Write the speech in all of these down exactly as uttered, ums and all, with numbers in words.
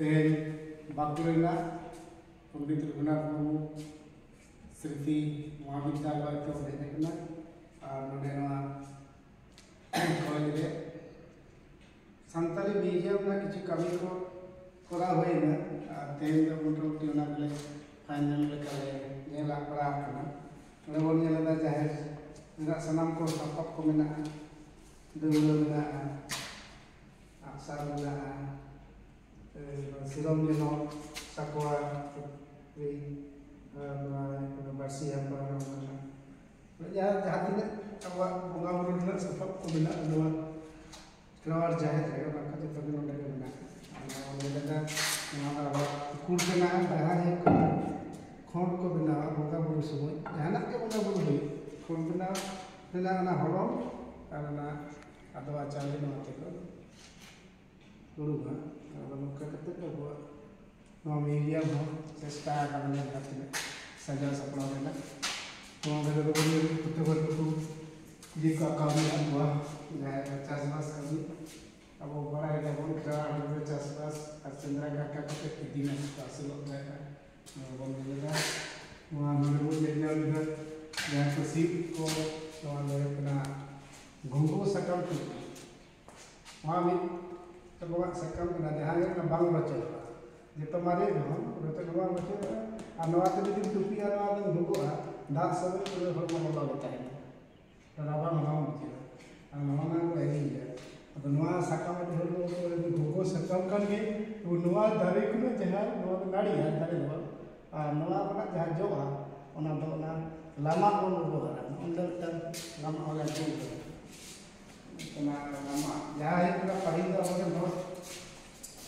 ᱛᱮᱦᱮᱧ ᱵᱟᱸᱠᱩᱲᱟ ᱨᱮᱱᱟᱜ ᱯᱚᱱᱰᱤᱛ ᱨᱚᱜᱷᱩᱱᱟᱛᱷ ᱢᱩᱨᱢᱩ ᱥᱨᱤᱛᱤ ᱢᱚᱦᱟᱵᱤᱫᱽᱭᱟᱞᱚᱭ ᱛᱮᱵᱚᱱ ᱦᱮᱡ ᱟᱠᱟᱱᱟ᱾ ᱟᱨ ᱱᱚᱰᱮ ᱱᱚᱣᱟ ᱠᱚᱞᱮᱡᱽ ᱨᱮ ᱥᱟᱱᱛᱟᱲᱤ ᱢᱤᱭᱩᱡᱤᱭᱟᱢ ᱨᱮᱱᱟᱜ ᱠᱤᱪᱷᱩ ᱠᱟᱹᱢᱤ ᱠᱚ ᱠᱚᱨᱟᱣ ᱦᱩᱭᱮᱱᱟ᱾ ᱟᱨ ᱛᱮᱦᱮᱧ ᱫᱚ ᱢᱚᱴᱟᱢᱩᱴᱤ ᱚᱱᱟ ᱠᱚᱞᱮ ᱯᱷᱟᱭᱱᱟᱞ ᱞᱮᱠᱟᱞᱮ ᱧᱮᱞ ᱟᱠᱟᱫᱟ᱾ ᱱᱚᱰᱮ ᱵᱚᱱ ᱧᱮᱞ ᱮᱫᱟ ᱡᱟᱦᱮᱨ ᱨᱮᱱᱟᱜ ᱥᱟᱱᱟᱢ ᱠᱚ ᱥᱟᱯᱟᱵ ᱠᱚ ᱢᱮᱱᱟᱜᱼᱟ᱾ ᱫᱟᱹᱣᱲᱟᱹ ᱢᱮᱱᱟᱜᱼᱟ, ᱟᱜᱼᱥᱟᱨ ᱢᱮᱱᱟᱜᱼᱟ, ᱮ, ᱥᱤᱨᱚᱢ ᱡᱚᱱᱚᱜ, ᱥᱟᱠᱣᱟ, ᱴᱩᱯᱨᱤ, ᱟᱨ ᱱᱚᱣᱟ ᱦᱩᱭᱩᱜ ᱠᱟᱱᱟ ᱵᱟᱹᱲᱥᱤ ᱦᱟᱯᱟ, ᱱᱚᱝᱠᱟᱱᱟᱜ ᱡᱟᱦᱟᱸ, ᱡᱟᱦᱟᱸ ᱛᱤᱱᱟᱹᱜ ᱟᱵᱚᱣᱟᱜ ᱵᱚᱸᱜᱟ ᱵᱩᱨᱩ ᱨᱮᱱᱟᱜ ᱥᱟᱯᱟᱵ ᱠᱚ ᱢᱮᱱᱟᱜᱼᱟ, ᱱᱚᱣᱟ ᱠᱷᱮᱨᱣᱟᱲ ᱡᱟᱦᱮᱨ ᱨᱮ, ᱚᱱᱟ ᱠᱚ ᱡᱚᱛᱚ ᱜᱮ ᱱᱚᱰᱮ ᱜᱮ ᱢᱮᱱᱟᱜᱼᱟ᱾ ᱟᱨ ᱱᱚᱣᱟ ᱵᱚᱱ ᱧᱮᱞ ᱮᱫᱟ, ᱱᱚᱣᱟ ᱫᱚ ᱟᱵᱚᱣᱟᱜ ᱠᱩᱲ ᱨᱮᱱᱟᱜ ᱡᱟᱦᱟᱸ ᱦᱩᱭᱩᱜ ᱠᱟᱱᱟ ᱠᱷᱚᱸᱰ ᱠᱚ ᱵᱮᱱᱟᱣᱟ ᱵᱚᱸᱜᱟ ᱵᱩᱨᱩ ᱥᱚᱢᱚᱭ, ᱡᱟᱦᱟᱱᱟᱜ ᱜᱮ ᱵᱚᱸᱜᱟ ᱵᱩᱨᱩ ᱦᱩᱭᱩᱜ, ᱠᱷᱚᱸᱰ ᱵᱮᱱᱟᱣ ᱨᱮᱱᱟᱜ ᱚᱱᱟ ᱦᱚᱞᱚᱝ ᱟᱨ ᱚᱱᱟ ᱟᱫᱣᱟ ᱪᱟᱣᱞᱮ ᱱᱚᱣᱟ ᱛᱮᱠᱚ ᱫᱩᱲᱩᱵᱟ᱾ ᱟᱫᱚ ᱱᱚᱝᱠᱟ ᱠᱟᱛᱮ ᱟᱵᱚᱣᱟᱜ ᱱᱚᱣᱟ ᱢᱤᱭᱩᱡᱤᱭᱟᱢ ᱦᱚᱸ ᱪᱮᱥᱴᱟ ᱟᱠᱟᱫᱟ ᱞᱮ ᱡᱟᱦᱟᱸ ᱛᱤᱱᱟᱹᱜ ᱥᱟᱡᱟᱣ ᱥᱟᱯᱲᱟᱣ ᱨᱮᱱᱟᱜ᱾ ᱱᱚᱣᱟ ᱫᱷᱟᱨᱮ ᱨᱮᱵᱚᱱ ᱧᱮᱞ ᱯᱩᱛᱷᱤ ᱠᱚ ᱤᱭᱟᱹ ᱠᱚ ᱟᱸᱠᱟᱣ ᱢᱮᱱᱟᱜ ᱠᱚᱣᱟ, ᱡᱟᱦᱟᱸᱭ ᱠᱚ ᱪᱟᱥᱵᱟᱥ ᱠᱟᱹᱢᱤ᱾ ᱟᱵᱚ ᱵᱟᱲᱟᱭ ᱜᱮᱭᱟᱵᱚᱱ ᱠᱷᱮᱨᱣᱟᱲ ᱦᱚᱲ ᱫᱚ ᱪᱟᱥᱵᱟᱥ ᱟᱨ ᱥᱮᱸᱫᱽᱨᱟ ᱠᱟᱨᱠᱟ ᱠᱟᱛᱮ ᱠᱤᱫᱤᱱ ᱠᱚ ᱟᱹᱥᱩᱞᱚᱜ ᱛᱟᱦᱮᱸᱫᱼᱟ᱾ ᱱᱚᱣᱟ ᱵᱚᱱ ᱧᱮᱞ ᱮᱫᱟ, ᱱᱚᱣᱟ ᱱᱚᱰᱮ ᱵᱚᱱ ᱧᱮᱞ ᱧᱟᱢ ᱮᱫᱟ ᱡᱟᱦᱟᱸ ᱠᱚ ᱥᱤᱫ ᱠᱚ, ᱱᱚᱣᱟ ᱫᱚ ᱦᱩᱭᱩᱜ ᱠᱟᱱᱟ ᱜᱷᱩᱸᱜᱩ ᱥᱟᱠᱟᱢ ᱛᱮ᱾ ᱱᱚᱣᱟ ᱢᱤᱫ ᱨᱚᱠᱚᱢᱟᱜ ᱥᱟᱠᱟᱢ ᱠᱟᱱᱟ, ᱡᱟᱦᱟᱸ ᱜᱮ ᱚᱱᱟ ᱵᱟᱝ ᱨᱚᱪᱚᱜᱼᱟ᱾ ᱡᱚᱛᱚ ᱢᱟᱨᱮ ᱨᱮᱦᱚᱸ ᱨᱚᱪᱚᱜ ᱫᱚ ᱵᱟᱝ ᱨᱚᱪᱚᱜᱼᱟ᱾ ᱟᱨ ᱱᱚᱣᱟ ᱛᱮ ᱡᱩᱫᱤᱢ ᱛᱩᱯᱤᱜᱼᱟ, ᱱᱚᱣᱟ ᱫᱚᱢ ᱜᱷᱩᱜᱩᱜᱼᱟ, ᱫᱟᱜ ᱥᱚᱢᱚᱭ ᱯᱩᱨᱟᱹ ᱦᱚᱲᱢᱚ ᱞᱚᱞᱚ ᱜᱮ ᱛᱟᱦᱮᱱᱟ, ᱨᱟᱵᱟᱝ ᱦᱚᱸ ᱵᱟᱝ ᱵᱩᱡᱷᱟᱹᱜᱼᱟ᱾ ᱟᱨ ᱱᱚᱣᱟ ᱱᱟᱜ ᱠᱚ ᱟᱹᱜᱩᱭᱟ᱾ ᱟᱫᱚ ᱱᱚᱣᱟ ᱥᱟᱠᱟᱢ ᱟᱹᱰᱤ ᱦᱚᱲ ᱠᱚ ᱜᱷᱩᱜᱩ ᱥᱟᱠᱟᱢ ᱠᱟᱱ ᱜᱮ, ᱛᱚ ᱱᱚᱣᱟ ᱫᱟᱨᱮ ᱠᱷᱚᱱᱟᱜ ᱡᱟᱦᱟᱸ ᱱᱚᱣᱟ ᱫᱚ ᱱᱟᱹᱲᱤᱜᱼᱟ, ᱫᱟᱨᱮ ᱫᱚ ᱵᱟᱝ, ᱟᱨ ᱱᱚᱣᱟ ᱠᱷᱚᱱᱟᱜ ᱡᱟᱦᱟᱸ ᱡᱚᱜᱼᱟ, ᱚᱱᱟ ᱫᱚ ᱚᱱᱟ ᱞᱟᱢᱟᱜ ᱵᱚᱱ ᱵᱮᱵᱚᱦᱟᱨᱟ᱾ ᱱᱚᱜᱼᱚ ᱱᱚᱰᱮ ᱢᱤᱫᱴᱟᱝ ᱞᱟᱢᱟᱜ ᱦᱚᱸ ᱞᱟᱹᱠᱛᱤ ᱠᱟᱱᱟ᱾ ᱚᱱᱟ ᱞᱟᱢᱟᱜ ᱡᱟᱦᱟᱸ ᱦᱩᱭᱩᱜ ᱠᱟᱱᱟ, ᱯᱟᱹᱦᱤᱞ ᱫᱚ ᱟᱵᱚᱨᱮᱱ ᱦᱚᱲ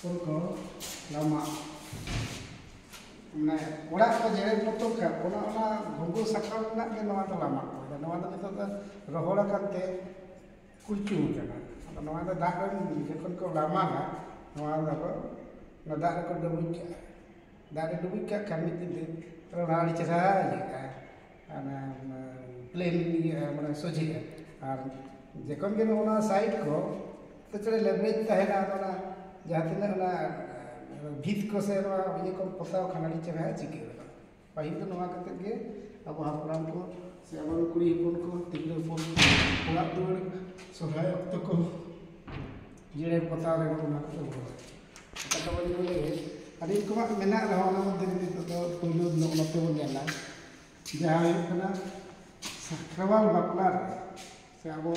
ᱦᱚᱲ ᱠᱚ ᱞᱟᱢᱟᱜ, ᱢᱟᱱᱮ ᱚᱲᱟᱜ ᱠᱚ ᱡᱮᱨᱮᱲ ᱯᱚᱛᱚᱵ ᱠᱟᱜ, ᱚᱱᱟ, ᱚᱱᱟ ᱜᱷᱩᱸᱜᱩ ᱥᱟᱠᱟᱢ ᱨᱮᱱᱟᱜ ᱜᱮ ᱱᱚᱣᱟ ᱫᱚ ᱞᱟᱢᱟᱜ ᱠᱚ ᱢᱮᱛᱟᱜᱼᱟ᱾ ᱱᱚᱣᱟ ᱫᱚ ᱱᱤᱛᱚᱜ ᱫᱚ ᱨᱚᱦᱚᱲ ᱟᱠᱟᱱ ᱛᱮ ᱠᱩᱲᱪᱩ ᱟᱠᱟᱱᱟ᱾ ᱟᱫᱚ ᱱᱚᱣᱟ ᱫᱚ ᱫᱟᱜ ᱨᱮ ᱡᱚᱠᱷᱚᱱ ᱠᱚ ᱞᱟᱢᱟᱜᱟ, ᱱᱚᱣᱟ ᱫᱚ ᱠᱚ, ᱚᱱᱟ ᱫᱟᱜ ᱨᱮᱠᱚ ᱰᱩᱵᱩᱡ ᱠᱟᱜᱼᱟ᱾ ᱫᱟᱜ ᱨᱮ ᱰᱩᱵᱩᱡ ᱠᱟᱜ ᱠᱷᱟᱱ ᱢᱤᱫ ᱫᱤᱱ ᱛᱮ ᱚᱱᱟ ᱟᱹᱰᱤ ᱪᱮᱦᱨᱟ ᱤᱭᱟᱹᱜᱼᱟ, ᱚᱱᱟ ᱯᱞᱮᱱ ᱤᱭᱟᱹᱜᱼᱟ, ᱢᱟᱱᱮ ᱥᱚᱡᱷᱮᱜᱼᱟ᱾ ᱟᱨ ᱡᱚᱠᱷᱚᱱ ᱜᱮ ᱱᱚᱜᱼᱚ ᱱᱚᱣᱟ ᱥᱟᱭᱤᱰ ᱠᱚ ᱛᱚ ᱪᱮᱬᱮ ᱞᱮᱵᱨᱮᱡ ᱛᱟᱦᱮᱱᱟ, ᱟᱫᱚ ᱚᱱᱟ ᱡᱟᱦᱟᱸ ᱛᱤᱱᱟᱹᱜ ᱚᱱᱟ ᱵᱷᱤᱛ ᱠᱚ ᱥᱮ ᱱᱚᱣᱟ ᱤᱭᱟᱹ ᱠᱚ ᱯᱚᱛᱟᱣ ᱠᱷᱟᱱ ᱟᱹᱰᱤ ᱪᱮᱦᱨᱟ ᱪᱤᱠᱟᱹᱜᱼᱟ᱾ ᱯᱟᱹᱦᱤᱞ ᱫᱚ ᱱᱚᱣᱟ ᱠᱟᱛᱮᱫ ᱜᱮ ᱟᱵᱚ ᱦᱟᱯᱲᱟᱢ ᱠᱚ ᱥᱮ ᱟᱵᱚ ᱠᱩᱲᱤ ᱦᱚᱯᱚᱱ ᱠᱚ, ᱛᱤᱨᱞᱟᱹ ᱦᱚᱯᱚᱱ ᱚᱲᱟᱜ ᱫᱩᱣᱟᱹᱨ ᱥᱚᱦᱨᱟᱭ ᱚᱠᱛᱚ ᱠᱚ ᱡᱮᱨᱮᱲ ᱯᱚᱛᱟᱣ ᱨᱮ ᱚᱱᱟ ᱠᱚ ᱵᱚᱞᱚᱱᱟ᱾ ᱠᱟᱛᱷᱟ ᱵᱚᱱ ᱧᱮᱞ ᱞᱮᱜᱮ, ᱟᱹᱰᱤ ᱨᱚᱠᱚᱢᱟᱜ ᱢᱮᱱᱟᱜ ᱨᱮᱦᱚᱸ ᱚᱱᱟ ᱢᱚᱫᱽᱫᱷᱮ ᱨᱮ ᱱᱤᱛᱚᱜ ᱫᱚ ᱯᱳᱭᱞᱳ ᱱᱚ-, ᱱᱚᱛᱮ ᱵᱚᱱ ᱧᱮᱞᱟ, ᱡᱟᱦᱟᱸ ᱦᱩᱭᱩᱜ ᱠᱟᱱᱟ ᱥᱟᱠᱨᱟᱣᱟᱞ ᱵᱟᱯᱞᱟ ᱨᱮ ᱥᱮ ᱟᱵᱚ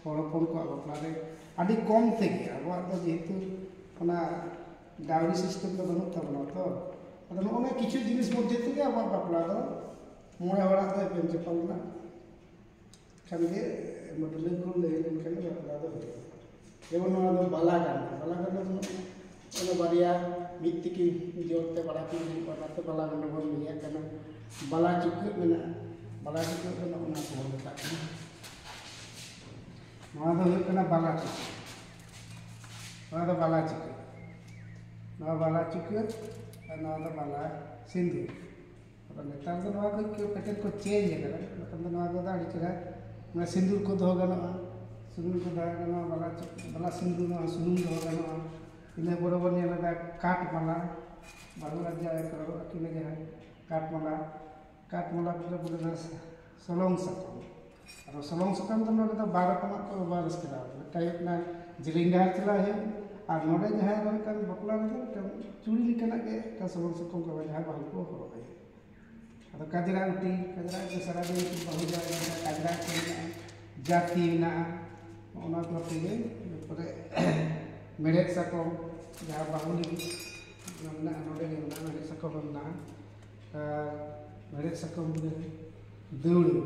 ᱦᱚᱲ ᱦᱚᱯᱚᱱ ᱠᱚᱣᱟᱜ ᱵᱟᱯᱞᱟ ᱨᱮ ᱟᱹᱰᱤ ᱠᱚᱢ ᱛᱮᱜᱮ, ᱟᱵᱚᱣᱟᱜ ᱫᱚ ᱡᱮᱦᱮᱛᱩ ᱚᱱᱟ ᱰᱟᱣᱨᱤ ᱥᱤᱥᱴᱮᱢ ᱫᱚ ᱵᱟᱹᱱᱩᱜ ᱛᱟᱵᱚᱱᱟ ᱛᱚ, ᱟᱫᱚ ᱱᱚᱜᱼᱚ ᱱᱚᱣᱟ ᱠᱤᱪᱷᱩ ᱡᱤᱱᱤᱥ ᱢᱚᱫᱽᱫᱷᱮ ᱛᱮᱜᱮ ᱟᱵᱚᱣᱟᱜ ᱵᱟᱯᱞᱟ ᱫᱚ ᱢᱚᱬᱮ ᱦᱚᱲᱟᱜ ᱫᱚ ᱮᱯᱮᱢ ᱪᱟᱯᱟᱞ ᱨᱮᱱᱟᱜ ᱠᱷᱟᱱ ᱜᱮ ᱢᱟᱹᱰᱟᱹᱞᱤ ᱠᱚ ᱞᱟᱹᱭ ᱞᱮᱱᱠᱷᱟᱱ ᱜᱮ ᱵᱟᱯᱞᱟ ᱫᱚ ᱦᱩᱭᱩᱜᱼᱟ᱾ ᱡᱮᱢᱚᱱ ᱱᱚᱣᱟ ᱫᱚ ᱵᱟᱞᱟ ᱜᱟᱱᱰᱚ, ᱵᱟᱞᱟ ᱜᱟᱱᱰᱚ ᱫᱚ ᱚᱱᱟ ᱵᱟᱨᱭᱟ ᱢᱤᱫ ᱛᱮᱠᱤᱱ ᱡᱳᱨ ᱛᱮ ᱵᱟᱲᱟ ᱠᱤᱱ ᱦᱩᱭᱩᱜᱼᱟ, ᱚᱱᱟᱛᱮ ᱵᱟᱞᱟ ᱜᱟᱱᱰᱚ ᱵᱚᱱ ᱞᱟᱹᱭᱟᱜ ᱠᱟᱱᱟ᱾ ᱵᱟᱞᱟ ᱪᱩᱠᱟᱹᱜ ᱢᱮᱱᱟᱜᱼᱟ, ᱵᱟᱞᱟ ᱪᱩᱠᱟᱹᱜ ᱫᱚ ᱱᱚᱜᱼᱚ ᱱᱚᱣᱟ ᱠᱚᱵᱚᱱ ᱢᱮᱛᱟᱜ ᱠᱟᱱᱟ᱾ ᱱᱚᱣᱟ ᱫᱚ ᱦᱩᱭᱩᱜ ᱠᱟᱱᱟ ᱵᱟᱞᱟ ᱪᱩᱠᱟᱹᱜ, ᱱᱚᱣᱟ ᱫᱚ ᱵᱟᱞᱟ ᱪᱩᱠᱟᱹᱜ, ᱱᱚᱣᱟ ᱵᱟᱞᱟ ᱪᱩᱠᱟᱹᱜ ᱟᱨ ᱱᱚᱣᱟ ᱫᱚ ᱵᱟᱞᱟ ᱥᱤᱸᱫᱩᱨ᱾ ᱟᱫᱚ ᱱᱮᱛᱟᱨ ᱫᱚ ᱱᱚᱣᱟ ᱠᱚ ᱯᱮᱴᱮᱱ ᱠᱚ ᱪᱮᱧᱡᱽ ᱟᱠᱟᱫᱟ, ᱵᱟᱠᱷᱟᱱ ᱫᱚ ᱱᱚᱣᱟ ᱠᱚᱫᱚ ᱟᱹᱰᱤ ᱪᱮᱦᱨᱟ, ᱢᱟᱱᱮ ᱥᱤᱸᱫᱩᱨ ᱠᱚ ᱫᱚᱦᱚ ᱜᱟᱱᱚᱜᱼᱟ, ᱥᱩᱱᱩᱢ ᱠᱚ ᱫᱚᱦᱚ ᱜᱟᱱᱚᱜᱼᱟ, ᱵᱟᱞᱟ ᱪᱮ-, ᱵᱟᱞᱟ ᱥᱤᱸᱫᱩᱨ ᱱᱚᱣᱟ ᱥᱩᱱᱩᱢ ᱫᱚᱦᱚ ᱜᱟᱱᱚᱜᱼᱟ᱾ ᱤᱱᱟᱹ ᱯᱚᱨᱮ ᱵᱚᱱ ᱧᱮᱞ ᱮᱫᱟ ᱠᱟᱴ ᱢᱟᱞᱟ, ᱵᱟᱹᱦᱩ ᱟᱨ ᱡᱟᱶᱟᱭ ᱠᱚ ᱦᱚᱨᱚᱜ ᱟᱹᱠᱤᱱᱟ ᱡᱟᱦᱟᱸ ᱠᱟᱴ ᱢᱟᱞᱟ, ᱠᱟᱴ ᱢᱟᱞᱟ ᱯᱚᱨᱮ ᱵᱚᱱ ᱧᱮᱞ ᱮᱫᱟ ᱥᱚᱞᱚᱝ ᱥᱟᱠᱚᱢ᱾ ᱟᱫᱚ ᱥᱚᱞᱚᱝ ᱥᱟᱠᱟᱢ ᱫᱚ ᱱᱚᱰᱮ ᱫᱚ ᱵᱟᱨ ᱨᱚᱠᱚᱢᱟᱜ ᱠᱚ ᱵᱮᱵᱚᱦᱟᱨ ᱠᱮᱫᱟ᱾ ᱢᱤᱫᱴᱟᱝ ᱦᱩᱭᱩᱜ ᱠᱟᱱᱟ ᱡᱮᱞᱮᱧ ᱰᱟᱦᱟᱨ ᱪᱟᱞᱟᱜ ᱦᱩᱭᱩᱜ, ᱟᱨ ᱱᱚᱰᱮ ᱡᱟᱦᱟᱸ ᱫᱚ ᱢᱤᱫᱴᱟᱝ ᱵᱟᱯᱞᱟ ᱨᱮᱫᱚ ᱢᱤᱫᱴᱟᱝ ᱪᱩᱲᱤ ᱞᱮᱠᱟᱱᱟᱜ ᱜᱮ ᱢᱤᱫᱴᱟᱝ ᱥᱚᱞᱚᱝ ᱥᱟᱠᱚᱢ ᱠᱚ ᱡᱟᱦᱟᱸ ᱵᱟᱹᱦᱩ ᱠᱚ ᱦᱚᱨᱚᱜ ᱟᱭᱟ᱾ ᱟᱫᱚ ᱠᱟᱡᱽᱨᱟ ᱜᱩᱴᱤ, ᱠᱟᱡᱽᱨᱟ ᱜᱩᱴᱤ ᱥᱟᱨᱟ ᱫᱤᱱ ᱵᱟᱹᱦᱩ ᱡᱟᱶᱟᱭ ᱞᱮᱱᱠᱷᱟᱱ ᱠᱟᱡᱽᱨᱟ ᱜᱩᱴᱤ ᱢᱮᱱᱟᱜᱼᱟ, ᱡᱟᱹᱛᱤ ᱢᱮᱱᱟᱜᱼᱟ, ᱚᱱᱟ ᱠᱚ ᱛᱮᱜᱮ᱾ ᱤᱱᱟᱹ ᱯᱚᱨᱮ ᱢᱮᱲᱦᱮᱫ ᱥᱟᱠᱚᱢ, ᱡᱟᱦᱟᱸ ᱵᱟᱹᱦᱩ ᱞᱟᱹᱜᱤᱫ ᱚᱱᱟ ᱢᱮᱱᱟᱜᱼᱟ, ᱱᱚᱰᱮ ᱜᱮ ᱢᱮᱱᱟᱜᱼᱟ, ᱢᱮᱲᱦᱮᱫ ᱥᱟᱠᱚᱢ ᱦᱚᱸ ᱢᱮᱱᱟᱜᱼᱟ᱾ ᱟᱨ ᱢᱮᱲᱦᱮᱫ ᱥᱟᱠᱚᱢ ᱨᱮ ᱫᱟᱹᱣᱲᱟᱹ,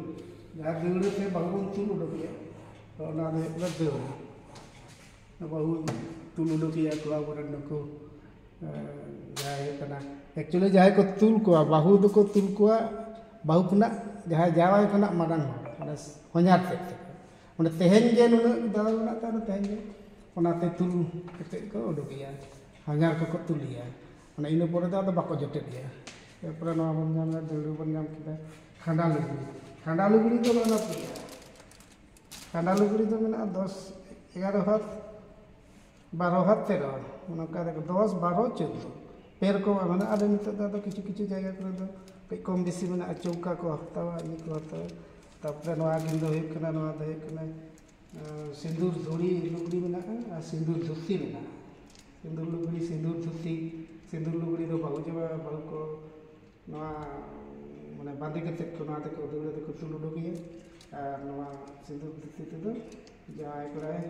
ᱡᱟᱦᱟᱸ ᱫᱟᱹᱣᱲᱟᱹ ᱛᱮ ᱵᱟᱹᱦᱩ ᱵᱚᱱ ᱛᱩᱞ ᱩᱰᱩᱠᱮᱭᱟ, ᱛᱚ ᱚᱱᱟ ᱫᱚ ᱦᱩᱭᱩᱜ ᱠᱟᱱᱟ ᱫᱟᱹᱣᱲᱟᱹ᱾ ᱵᱟᱹᱦᱩ ᱛᱩᱞ ᱩᱰᱩᱠᱮᱭᱟ ᱠᱚ ᱟᱵᱚᱨᱮᱱ ᱱᱩᱠᱩ, ᱮᱸ, ᱡᱟᱦᱟᱸᱭ ᱦᱩᱭᱩᱜ ᱠᱟᱱᱟ, actually ᱡᱟᱦᱟᱸᱭ ᱠᱚ ᱛᱩᱞ ᱠᱚᱣᱟ, ᱵᱟᱹᱦᱩ ᱫᱚᱠᱚ ᱛᱩᱞ ᱠᱚᱣᱟ ᱵᱟᱹᱦᱩ ᱠᱷᱚᱱᱟᱜ, ᱡᱟᱦᱟᱸᱭ ᱡᱟᱶᱟᱭ ᱠᱷᱚᱱᱟᱜ ᱢᱟᱨᱟᱝ ᱦᱚᱲ, ᱢᱟᱱᱮ ᱦᱚᱧᱦᱟᱨ ᱛᱮᱫ ᱛᱟᱠᱚ᱾ ᱢᱟᱱᱮ ᱛᱮᱦᱮᱧ ᱜᱮ ᱱᱩᱱᱟᱹᱜ ᱫᱟᱲᱮ ᱢᱮᱱᱟᱜ ᱛᱟᱭᱟ, ᱛᱮᱦᱮᱧ ᱜᱮ ᱚᱱᱟᱛᱮ ᱛᱩᱞ ᱠᱟᱛᱮᱫ ᱠᱚ ᱩᱰᱩᱠᱮᱭᱟ, ᱦᱚᱧᱦᱟᱨ ᱠᱚᱠᱚ ᱛᱩᱞᱮᱭᱟ᱾ ᱢᱟᱱᱮ ᱤᱱᱟᱹ ᱯᱚᱨᱮ ᱫᱚ ᱟᱫᱚ ᱵᱟᱠᱚ ᱡᱚᱴᱮᱫᱮᱭᱟ᱾ ᱮᱨᱯᱚᱨᱮ ᱱᱚᱣᱟ ᱵᱚᱱ ᱧᱟᱢ ᱮᱫᱟ, ᱫᱟᱹᱣᱲᱟᱹ ᱵᱚᱱ ᱧᱟᱢ ᱠᱮᱫᱟ, ᱠᱷᱟᱸᱰᱟ ᱞᱩᱜᱽᱲᱤ᱾ ᱠᱷᱟᱸᱰᱟ ᱞᱩᱜᱽᱲᱤ ᱫᱚ ᱱᱚᱜᱼᱚ ᱱᱚᱣᱟ ᱯᱮᱭᱟ᱾ ᱠᱷᱟᱸᱰᱟ ᱞᱩᱜᱽᱲᱤ ᱫᱚ ᱢᱮᱱᱟᱜᱼᱟ ᱫᱚᱥ, ᱮᱜᱟᱨᱚ ᱦᱟᱛ, ᱵᱟᱨᱚ ᱦᱟᱛ, ᱛᱮᱨᱚ ᱦᱟᱛ᱾ ᱚᱱᱠᱟ ᱫᱚ ᱫᱚᱥ, ᱵᱟᱨᱚ, ᱪᱳᱫᱽᱫᱳ, ᱯᱮ ᱨᱚᱠᱚᱢᱟᱜ ᱢᱮᱱᱟᱜᱼᱟ᱾ ᱟᱫᱚ ᱱᱤᱛᱚᱜ ᱫᱚ ᱟᱫᱚ ᱠᱤᱪᱷᱩ ᱠᱤᱪᱷᱩ ᱡᱟᱭᱜᱟ ᱠᱚᱨᱮ ᱫᱚ ᱠᱟᱹᱡ ᱠᱚᱢ ᱵᱮᱥᱤ ᱢᱮᱱᱟᱜᱼᱟ, ᱪᱳᱣᱠᱟ ᱠᱚ ᱦᱟᱛᱟᱣᱟ, ᱤᱭᱟᱹ ᱠᱚ ᱦᱟᱛᱟᱣᱟ᱾ ᱛᱟᱨᱯᱚᱨᱮ ᱱᱚᱣᱟ ᱠᱤᱱ ᱫᱚ ᱦᱩᱭᱩᱜ ᱠᱟᱱᱟ, ᱱᱚᱣᱟ ᱫᱚ ᱦᱩᱭᱩᱜ ᱠᱟᱱᱟ, ᱮᱸ, ᱥᱤᱸᱫᱩᱨ ᱫᱷᱩᱲᱤ ᱞᱩᱜᱽᱲᱤ ᱢᱮᱱᱟᱜᱼᱟ ᱟᱨ ᱥᱤᱸᱫᱩᱨ ᱫᱷᱩᱛᱤ ᱢᱮᱱᱟᱜᱼᱟ᱾ ᱥᱤᱸᱫᱩᱨ ᱞᱩᱜᱽᱲᱤ, ᱥᱤᱸᱫᱩᱨ ᱫᱷᱩᱛᱤ, ᱥᱤᱸᱫᱩᱨ ᱞᱩᱜᱽᱲᱤ ᱫᱚ ᱵᱟᱹᱦᱩ ᱡᱟᱶᱟᱭ, ᱵᱟᱹᱦᱩ ᱠᱚ ᱱᱚᱣᱟ ᱢᱟᱱᱮ ᱵᱟᱸᱫᱮ ᱠᱟᱛᱮᱫ ᱠᱚ ᱱᱚᱣᱟ ᱛᱮᱠᱚ ᱫᱟᱹᱣᱲᱟᱹ ᱛᱮᱠᱚ ᱛᱩᱞ ᱩᱰᱩᱠᱮᱭᱟ᱾ ᱟᱨ ᱱᱚᱣᱟ ᱥᱤᱸᱫᱩᱨ ᱫᱷᱩᱛᱤ ᱛᱮᱫᱚ ᱡᱟᱶᱟᱭ ᱠᱚᱲᱟᱭ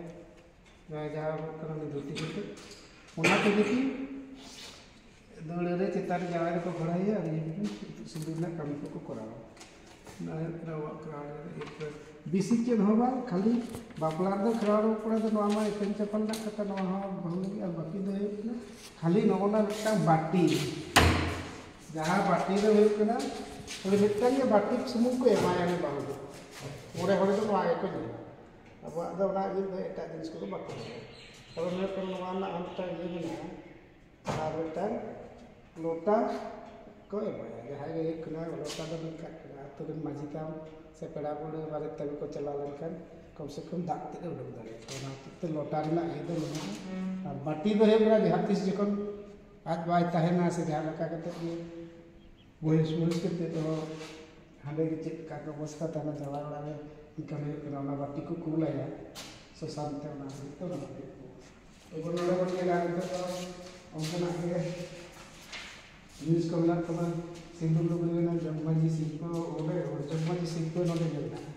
ᱡᱟᱦᱟᱸᱭ ᱡᱟᱦᱟᱸ ᱦᱩᱭᱩᱜ ᱠᱟᱱᱟ ᱩᱱᱤ ᱫᱷᱩᱛᱤ ᱠᱟᱛᱮ, ᱚᱱᱟ ᱛᱮᱜᱮ ᱠᱤ ᱫᱟᱹᱣᱲᱟᱹ ᱨᱮ ᱪᱮᱛᱟᱱ ᱨᱮ ᱡᱟᱶᱟᱭ ᱨᱮᱠᱚ ᱜᱷᱚᱲᱟᱭᱮᱭᱟ ᱟᱨ ᱤᱭᱟᱹ ᱠᱟᱛᱮ ᱥᱤᱸᱫᱩᱨ ᱨᱮᱱᱟᱜ ᱠᱟᱹᱢᱤ ᱠᱚᱠᱚ ᱠᱚᱨᱟᱣᱟ᱾ ᱚᱱᱟ ᱦᱩᱭᱩᱜ ᱠᱟᱱᱟ ᱟᱵᱚᱣᱟᱜ ᱠᱚᱨᱟᱣ ᱨᱮᱭᱟᱜ ᱤᱭᱟᱹ ᱠᱚ᱾ ᱵᱮᱥᱤ ᱪᱮᱫ ᱦᱚᱸ ᱵᱟᱝ, ᱠᱷᱟᱹᱞᱤ ᱵᱟᱯᱞᱟ ᱨᱮᱫᱚ ᱠᱷᱮᱨᱣᱟᱲ ᱠᱚᱲᱟ ᱫᱚ ᱱᱚᱣᱟ ᱢᱟ ᱮᱯᱮᱢ ᱪᱟᱯᱟᱞ ᱨᱮᱱᱟᱜ ᱠᱟᱛᱷᱟ, ᱱᱚᱣᱟ ᱦᱚᱸ ᱵᱟᱹᱦᱩ ᱞᱟᱹᱜᱤᱫ, ᱟᱨ ᱵᱟᱹᱠᱤ ᱫᱚ ᱦᱩᱭᱩᱜ ᱠᱟᱱᱟ ᱠᱷᱟᱹᱞᱤ ᱱᱚᱜᱼᱚ ᱱᱟ ᱢᱤᱫᱴᱟᱝ ᱵᱟᱹᱴᱤ, ᱡᱟᱦᱟᱸ ᱵᱟᱹᱴᱤ ᱫᱚ ᱦᱩᱭᱩᱜ ᱠᱟᱱᱟ ᱠᱷᱟᱹᱞᱤ ᱢᱤᱫᱴᱟᱝ ᱜᱮ ᱵᱟᱹᱴᱤ ᱥᱩᱢᱩᱝ ᱠᱚ ᱮᱢᱟᱭᱟ ᱩᱱᱤ ᱵᱟᱹᱦᱩ ᱫᱚ᱾ ᱢᱚᱬᱮ ᱦᱚᱲ ᱫᱚ ᱱᱚᱣᱟ ᱜᱮᱠᱚ ᱧᱮᱞᱟ᱾ ᱟᱵᱚᱣᱟᱜ ᱫᱚ ᱚᱱᱟ ᱤᱭᱟᱹ ᱫᱚ ᱮᱴᱟᱜ ᱡᱤᱱᱤᱥ ᱠᱚᱫᱚ ᱵᱟᱠᱚ ᱧᱮᱞᱟ᱾ ᱠᱟᱨᱚᱱ ᱦᱩᱭᱩᱜ ᱠᱟᱱᱟ ᱱᱚᱣᱟ ᱨᱮᱱᱟᱜ ᱦᱚᱸ ᱢᱤᱫᱴᱟᱝ ᱤᱭᱟᱹ ᱢᱮᱱᱟᱜᱼᱟ, ᱟᱨ ᱢᱤᱫᱴᱟᱝ ᱞᱚᱴᱟ ᱠᱚ ᱮᱢᱟᱭᱟ᱾ ᱡᱟᱦᱟᱸᱭ ᱜᱮ ᱦᱩᱭᱩᱜ ᱠᱟᱱᱟ ᱞᱚᱴᱟ ᱫᱚ ᱱᱚᱝᱠᱟᱜ ᱠᱟᱱᱟ, ᱟᱹᱛᱩ ᱨᱮᱱ ᱢᱟᱹᱡᱷᱤ ᱛᱟᱢ ᱥᱮ ᱯᱮᱲᱟ ᱯᱟᱹᱲᱦᱟᱹ ᱵᱟᱨᱮᱛ ᱛᱟᱠᱚ ᱠᱚ ᱪᱟᱞᱟᱣ ᱞᱮᱱᱠᱷᱟᱱ ᱠᱚᱢ ᱥᱮ ᱠᱚᱢ ᱫᱟᱜ ᱛᱮᱫ ᱮ ᱩᱰᱩᱠ ᱫᱟᱲᱮᱭᱟᱜᱼᱟ᱾ ᱚᱱᱟ ᱦᱚᱛᱮᱡ ᱛᱮ ᱞᱚᱴᱟ ᱨᱮᱱᱟᱜ ᱤᱭᱟᱹ ᱫᱚ ᱢᱮᱱᱟᱜᱼᱟ᱾ ᱟᱨ ᱵᱟᱹᱴᱤ ᱫᱚ ᱦᱩᱭᱩᱜ ᱠᱟᱱᱟ ᱡᱟᱦᱟᱸ ᱛᱤᱥ ᱡᱚᱠᱷᱚᱱ ᱟᱡ ᱵᱟᱭ ᱛᱟᱦᱮᱱᱟ ᱥᱮ ᱡᱟᱦᱟᱸ ᱞᱮᱠᱟ ᱠᱟᱛᱮᱫ ᱜᱮ ᱵᱚᱭᱮᱥ ᱵᱚᱭᱮᱥ ᱠᱟᱛᱮᱫ ᱦᱚᱸ ᱦᱟᱸᱰᱮ ᱜᱮ ᱪᱮᱫ ᱞᱮᱠᱟ ᱠᱚ ᱚᱵᱚᱥᱛᱟ ᱛᱟᱦᱮᱱᱟ, ᱡᱟᱶᱟᱭ ᱚᱲᱟᱜ ᱨᱮ ᱤᱱᱠᱟᱹ ᱦᱩᱭᱩᱜ ᱠᱟᱱᱟ, ᱚᱱᱟ ᱵᱟᱹᱴᱤ ᱠᱚ ᱠᱩᱞᱟᱭᱟ ᱥᱚᱥᱟᱱ ᱛᱮ, ᱚᱱᱟ ᱦᱩᱭᱩᱜ ᱛᱟᱵᱚᱱᱟ᱾ ᱮᱵᱚᱝ ᱱᱚᱰᱮ ᱵᱚᱱ ᱧᱮᱞᱟ ᱱᱤᱛᱚᱜ ᱫᱚ ᱚᱱᱠᱟᱱᱟᱜ ᱜᱮ ᱡᱤᱱᱤᱥ ᱠᱚ ᱢᱮᱱᱟᱜ ᱛᱟᱵᱚᱱᱟ᱾ ᱥᱤᱸᱫᱩᱨ ᱞᱩᱜᱽᱲᱤ ᱨᱮᱱᱟᱜ ᱡᱚᱜᱽᱢᱟᱹᱡᱷᱤ ᱥᱤᱞᱯᱚ ᱚᱸᱰᱮ, ᱡᱚᱜᱽᱢᱟᱹᱡᱷᱤ ᱥᱤᱞᱯᱚ ᱱᱚᱰᱮ ᱜᱮ ᱢᱮᱱᱟᱜᱼᱟ᱾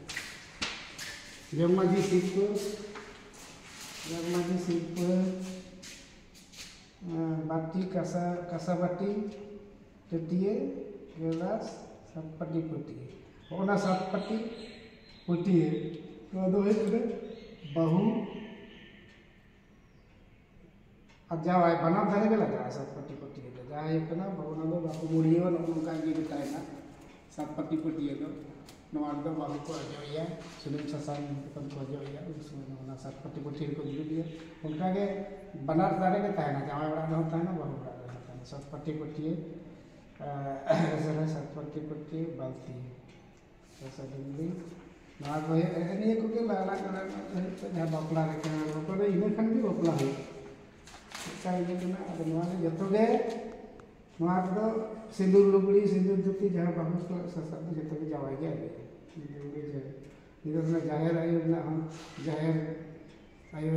ᱡᱚᱜᱽᱢᱟᱹᱡᱷᱤ ᱥᱤᱞᱯᱚ, ᱡᱚᱜᱽᱢᱟᱹᱡᱷᱤ ᱥᱤᱞᱯᱚ, ᱮᱸ, ᱵᱟᱹᱴᱤ, ᱠᱟᱸᱥᱟ, ᱠᱟᱸᱥᱟ ᱵᱟᱹᱴᱤ, ᱴᱟᱹᱴᱭᱟᱹ, ᱜᱮᱞᱟᱥ, ᱥᱟᱛᱯᱟᱹᱴᱤ ᱯᱟᱹᱴᱭᱟᱹ᱾ ᱚᱱᱟ ᱥᱟᱛᱯᱟᱹᱴᱤ ᱯᱟᱹᱴᱭᱟᱹ ᱱᱚᱣᱟ ᱫᱚ ᱦᱩᱭᱩᱜ ᱠᱟᱱᱟ ᱵᱟᱹᱦᱩ ᱟᱨ ᱡᱟᱶᱟᱭ ᱵᱟᱱᱟᱨ ᱫᱷᱟᱨᱮ ᱜᱮ ᱞᱟᱜᱟᱜᱼᱟ᱾ ᱥᱟᱛᱯᱟᱹᱴᱤ ᱯᱟᱹᱴᱭᱟᱹ ᱫᱚ ᱡᱟᱦᱟᱸ ᱦᱩᱭᱩᱜ ᱠᱟᱱᱟ ᱵᱟᱹᱦᱩ, ᱚᱱᱟ ᱫᱚ ᱵᱟᱠᱚ ᱢᱩᱲᱤᱭᱟᱹᱣᱟ, ᱱᱚᱜᱼᱚ ᱱᱚᱝᱠᱟ ᱜᱮ ᱛᱟᱦᱮᱱᱟ᱾ ᱥᱟᱛᱯᱟᱹᱴᱤ ᱯᱟᱹᱴᱭᱟᱹ ᱫᱚ ᱱᱚᱣᱟ ᱨᱮᱫᱚ ᱵᱟᱹᱦᱩ ᱠᱚ ᱚᱡᱚᱜ ᱮᱭᱟ, ᱥᱩᱱᱩᱢ ᱥᱟᱥᱟᱝ ᱡᱚᱠᱷᱚᱱ ᱠᱚ ᱚᱡᱚᱜ ᱮᱭᱟ, ᱩᱱ ᱥᱚᱢᱚᱭ ᱫᱚ ᱚᱱᱟ ᱥᱟᱛᱯᱟᱹᱴᱤ ᱯᱟᱹᱴᱭᱟᱹ ᱨᱮᱠᱚ ᱫᱩᱲᱩᱵ ᱮᱭᱟ᱾ ᱚᱱᱠᱟᱜᱮ ᱵᱟᱱᱟᱨ ᱫᱷᱟᱨᱮ ᱜᱮ ᱛᱟᱦᱮᱱᱟ, ᱡᱟᱶᱟᱭ ᱚᱲᱟᱜ ᱨᱮᱦᱚᱸ ᱛᱟᱦᱮᱱᱟ, ᱵᱟᱹᱦᱩ ᱚᱲᱟᱜ ᱨᱮᱦᱚᱸ ᱛᱟᱦᱮᱱᱟ᱾ ᱥᱟᱛᱯᱟᱹᱴᱤ ᱯᱟᱹᱴᱭᱟᱹ, ᱟᱨ ᱥᱟᱛᱯᱟᱹᱴᱤ ᱯᱟᱹᱴᱭᱟᱹ ᱵᱟᱹᱞᱛᱤ, ᱥᱟᱥᱟ ᱰᱩᱝᱨᱤ, ᱱᱚᱣᱟ ᱠᱚ ᱦᱩᱭᱩᱜ, ᱱᱤᱭᱟᱹ ᱠᱚᱜᱮ ᱞᱟᱜᱟᱜ ᱠᱟᱱᱟ᱾ ᱡᱟᱦᱟᱸ ᱵᱟᱯᱞᱟ ᱨᱮ ᱠᱟᱱᱟ, ᱵᱟᱯᱞᱟ ᱨᱮ ᱤᱱᱟᱹ ᱠᱷᱟᱱ ᱜᱮ ᱵᱟᱯᱞᱟ ᱦᱩᱭᱩᱜᱼᱟ᱾ ᱠᱟᱹᱢᱤ ᱠᱟᱱᱟ᱾ ᱟᱫᱚ ᱱᱚᱣᱟ ᱫᱚ ᱡᱚᱛᱚ ᱜᱮ, ᱱᱚᱣᱟ ᱠᱚᱫᱚ ᱥᱤᱸᱫᱩᱨ ᱞᱩᱜᱽᱲᱤ, ᱥᱤᱸᱫᱩᱨ ᱫᱷᱩᱛᱤ, ᱡᱟᱦᱟᱸ ᱵᱟᱹᱦᱩ ᱠᱚ ᱥᱟᱥᱟᱵ ᱫᱚ ᱡᱚᱛᱚ ᱜᱮ ᱡᱟᱶᱟᱭ ᱜᱮ ᱟᱹᱜᱩᱭᱟ᱾ ᱥᱤᱸᱫᱩᱨ ᱞᱩᱜᱽᱲᱤ ᱡᱟᱦᱟᱸ, ᱱᱤᱛᱚᱜ ᱫᱚ ᱡᱟᱦᱮᱨ ᱟᱭᱳ ᱨᱮᱱᱟᱜ ᱦᱚᱸ, ᱡᱟᱦᱮᱨ ᱟᱭᱳ,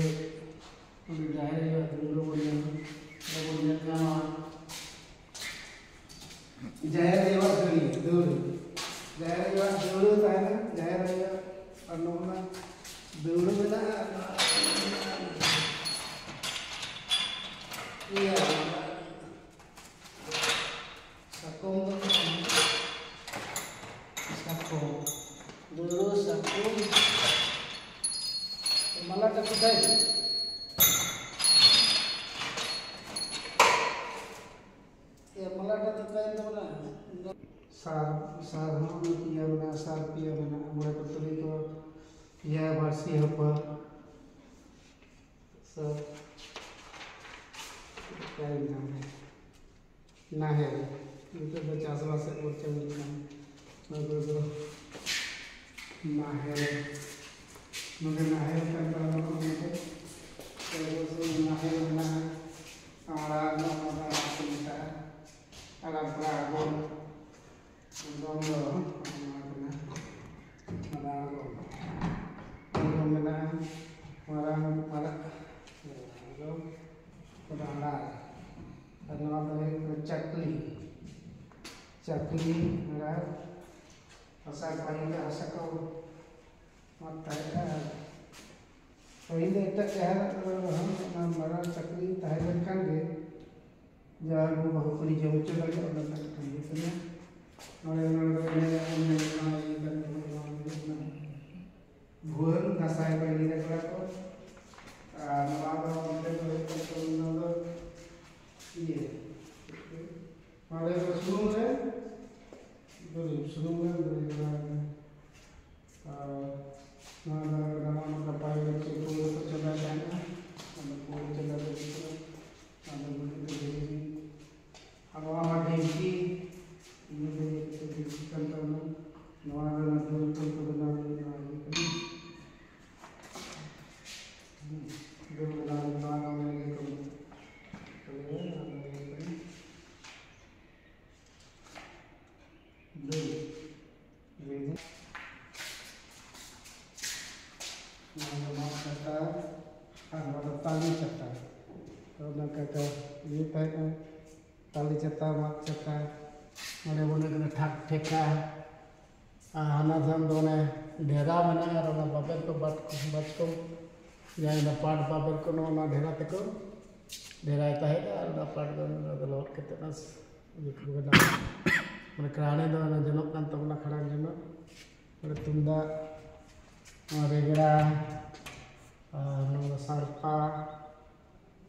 ᱩᱱᱤ ᱡᱟᱦᱮᱨ ᱟᱭᱳ ᱫᱩᱣᱟᱹᱨ ᱵᱚᱱ ᱧᱮᱞ, ᱵᱚᱱ ᱧᱮᱞ ᱧᱟᱢᱟ᱾ ᱡᱟᱦᱮᱨ ᱟᱭᱳᱣᱟᱜ ᱫᱟᱹᱣᱲᱟᱹ, ᱫᱟᱹᱣᱲᱟᱹ᱾ ᱡᱟᱦᱮᱨ ᱟᱭᱳᱣᱟᱜ ᱫᱟᱹᱣᱲᱟᱹ ᱛᱟᱦᱮᱱᱟ, ᱡᱟᱦᱮᱨ ᱟᱭᱳ ᱟᱨ ᱱᱚᱜᱼᱚ ᱱᱟ ᱫᱟᱹᱣᱲᱟᱹ ᱢᱮᱱᱟᱜᱼᱟ᱾ ᱤᱭᱟᱹ, ᱥᱟᱠᱚᱢ ᱫᱚ ᱥᱟᱠᱚᱢ, ᱫᱟᱹᱣᱲᱟᱹ, ᱥᱟᱠᱚᱢ, ᱢᱟᱞᱟ ᱴᱟᱠᱩ ᱛᱟᱭ᱾ ᱮ, ᱢᱟᱞᱟ ᱴᱟᱠᱩ ᱛᱟᱭ ᱫᱚ ᱚᱱᱟ ᱥᱟᱨ, ᱥᱟᱨ ᱦᱚᱸ ᱯᱮᱭᱟ ᱢᱮᱱᱟᱜᱼᱟ, ᱥᱟᱨ ᱯᱮᱭᱟ ᱢᱮᱱᱟᱜᱼᱟ, ᱢᱚᱬᱮ ᱠᱚ ᱛᱩᱨᱩᱭ ᱠᱚ, ᱯᱮᱭᱟ ᱵᱟᱹᱲᱥᱤ ᱦᱚᱯᱚᱱ᱾ ᱥᱟᱨ, ᱯᱮᱭᱟ ᱢᱮᱱᱟᱜᱼᱟ᱾ ᱱᱟᱦᱮᱞ, ᱱᱤᱛᱚᱜ ᱫᱚ ᱪᱟᱥᱵᱟᱥ ᱥᱮᱫ ᱵᱚᱱ ᱪᱟᱹᱞᱩ ᱞᱮᱱᱟ᱾ ᱱᱚᱣᱟ ᱫᱚ ᱱᱟᱦᱮᱞ, ᱱᱚᱰᱮ ᱱᱟᱦᱮᱞ ᱠᱟᱱ ᱛᱟᱵᱚᱱᱟ, ᱱᱚᱜᱼᱚ ᱱᱚᱰᱮ᱾ ᱱᱟᱦᱮᱞ ᱢᱮᱱᱟᱜᱼᱟ᱾ ᱟᱨ ᱱᱚᱣᱟ ᱫᱚ ᱟᱲᱟᱜ ᱠᱚ ᱢᱮᱛᱟᱜᱼᱟ, ᱟᱲᱟᱜ ᱵᱟᱲᱟ ᱟᱬᱜᱚᱢ᱾ ᱟᱬᱜᱚᱢ ᱫᱚ ᱱᱚᱣᱟ ᱠᱟᱱᱟ, ᱟᱲᱟᱜ ᱟᱬᱜᱚᱢ᱾ ᱟᱬᱜᱚᱢ ᱢᱮᱱᱟᱜᱼᱟ, ᱢᱟᱨᱟᱝ ᱢᱟᱨᱟᱝ ᱟᱬᱜᱚᱢ, ᱚᱱᱟ ᱟᱲᱟᱜ᱾ ᱟᱨ ᱱᱚᱣᱟ ᱫᱚ ᱦᱩᱭᱩᱜ ᱠᱟᱱᱟ ᱪᱟᱹᱠᱞᱤ, ᱪᱟᱹᱠᱞᱤ ᱟᱲᱟᱜ᱾ ᱦᱟᱥᱟ, ᱯᱟᱹᱦᱤᱞ ᱫᱚ ᱦᱟᱥᱟ ᱠᱚ ᱢᱟᱜ ᱛᱟᱦᱮᱸᱫᱼᱟ, ᱟᱨ ᱯᱟᱹᱦᱤᱞ ᱫᱚ ᱮᱴᱟᱜ ᱡᱟᱦᱟᱱᱟᱜ ᱫᱚ ᱵᱟᱝ ᱨᱮᱦᱚᱸ, ᱚᱱᱟ ᱢᱟᱨᱟᱝ ᱪᱟᱹᱠᱞᱤ ᱛᱟᱦᱮᱸ ᱞᱮᱱᱠᱷᱟᱱ ᱜᱮ ᱡᱟᱦᱟᱸᱭ ᱠᱚ ᱵᱟᱹᱦᱩ ᱠᱩᱲᱤ ᱡᱚᱢ ᱦᱚᱪᱚ ᱫᱟᱲᱮᱭᱟᱜᱼᱟ, ᱚᱱᱟ ᱠᱟᱛᱷᱟ ᱠᱟᱱ ᱜᱮ ᱠᱟᱱᱟ᱾ ᱱᱚᱰᱮ, ᱱᱚᱰᱮ ᱫᱚ ᱧᱮᱞᱮᱫ ᱠᱟᱱ, ᱧᱮᱞᱮᱫ ᱠᱟᱱ, ᱤᱭᱟᱹ ᱠᱟᱱ ᱛᱟᱵᱚᱱᱟ, ᱱᱚᱣᱟ ᱫᱚ ᱦᱩᱭᱩᱜ ᱠᱟᱱᱟ ᱵᱷᱩᱣᱟᱹᱝ ᱫᱟᱸᱥᱟᱭ ᱠᱚ ᱮᱱᱮᱡᱟ ᱠᱚᱲᱟ ᱠᱚ᱾ ᱟᱨ ᱱᱚᱣᱟ ᱫᱚ ᱚᱱᱛᱮ ᱫᱚ ᱦᱩᱭᱩᱜ ᱠᱟᱱ ᱛᱟᱵᱚᱱᱟ, ᱱᱚᱣᱟ ᱫᱚ ᱤᱭᱟᱹ, ᱱᱚᱰᱮ ᱫᱚ ᱥᱩᱱᱩᱢ ᱨᱮ ᱫᱩᱨᱤᱵ, ᱥᱩᱱᱩᱢ ᱨᱮ ᱫᱩᱨᱤᱵ, ᱱᱚᱣᱟ ᱫᱚ᱾ ᱟᱨ ᱱᱚᱣᱟ ᱫᱚ ᱱᱟᱣᱟ ᱱᱟᱯᱟᱭ ᱜᱮ ᱪᱮᱫ ᱯᱟᱹᱣᱨᱟᱹ ᱠᱚ ᱪᱚᱸᱫᱟᱭ ᱛᱟᱦᱮᱱᱟ, ᱟᱫᱚ ᱯᱟᱹᱣᱨᱟᱹ ᱪᱚᱸᱫᱟ ᱫᱚ ᱦᱩᱭᱩᱜ ᱠᱟᱱᱟ, ᱟᱫᱚ ᱵᱟᱹᱴᱤ ᱠᱚ ᱫᱷᱤᱨᱤ ᱜᱮ᱾ ᱟᱨ ᱱᱚᱣᱟ ᱢᱟ ᱰᱷᱤᱝᱠᱤ, ᱤᱱᱟᱹ ᱛᱮᱜᱮ ᱰᱷᱤᱝᱠᱤ ᱠᱟᱱ ᱛᱟᱵᱚᱱᱟ᱾ ᱱᱚᱣᱟ ᱫᱚ ᱚᱱᱟ ᱫᱟᱹᱞ ᱠᱚ ᱵᱮᱱᱟᱣ ᱞᱟᱹᱜᱤᱫ ᱱᱚᱣᱟ ᱤᱭᱟᱹ ᱠᱟᱱᱟ᱾ ᱦᱩᱸ, ᱫᱟᱹᱞ ᱵᱮᱱᱟᱣ ᱞᱟᱹᱜᱤᱫ ᱱᱚᱣᱟ ᱫᱚ ᱚᱱᱟ ᱤᱭᱟᱹ ᱠᱟᱱᱟ᱾ ᱤᱭᱟᱹ ᱛᱟᱦᱮᱸᱜᱼᱟ, ᱛᱟᱞᱮ ᱪᱷᱟᱛᱟ, ᱢᱟᱫ ᱪᱷᱟᱛᱟ, ᱚᱸᱰᱮ ᱵᱚᱱ ᱢᱮᱛᱟᱜ ᱠᱟᱱᱟ ᱴᱷᱟᱠ ᱴᱷᱮᱠᱟ᱾ ᱟᱨ ᱦᱟᱱᱟ ᱫᱷᱟᱨᱮ ᱫᱚ ᱚᱱᱮ ᱰᱮᱨᱟ ᱢᱮᱱᱟᱜᱼᱟ, ᱟᱨ ᱚᱱᱟ ᱵᱟᱵᱮᱨ ᱠᱚ ᱵᱟᱴ-, ᱵᱟᱪᱠᱚᱢ, ᱡᱟᱦᱟᱸᱭ ᱫᱚ ᱯᱟᱴ ᱵᱟᱵᱮᱨ ᱠᱚ, ᱱᱚᱣᱟ ᱰᱮᱨᱟ ᱛᱮᱠᱚ ᱰᱮᱨᱟᱭ ᱛᱟᱦᱮᱸᱫᱼᱟ᱾ ᱟᱨ ᱚᱱᱟ ᱯᱟᱴ ᱫᱚ ᱚᱱᱟ ᱫᱚ ᱞᱚᱦᱚᱫ ᱠᱟᱛᱮ ᱚᱱᱟ ᱤᱭᱟᱹ ᱠᱚ ᱵᱮᱱᱟᱣᱟ᱾ ᱢᱟᱱᱮ ᱠᱟᱹᱦᱱᱤ ᱫᱚ ᱚᱱᱟ ᱡᱚᱱᱚᱜ ᱠᱟᱱ ᱛᱟᱵᱚᱱᱟ, ᱠᱷᱟᱲᱟᱝ ᱡᱚᱱᱚᱜ᱾ ᱱᱚᱰᱮ ᱛᱩᱢᱫᱟᱜ, ᱱᱚᱣᱟ ᱨᱮᱜᱽᱲᱟ, ᱟᱨ ᱱᱚᱣᱟ ᱥᱟᱲᱯᱟ,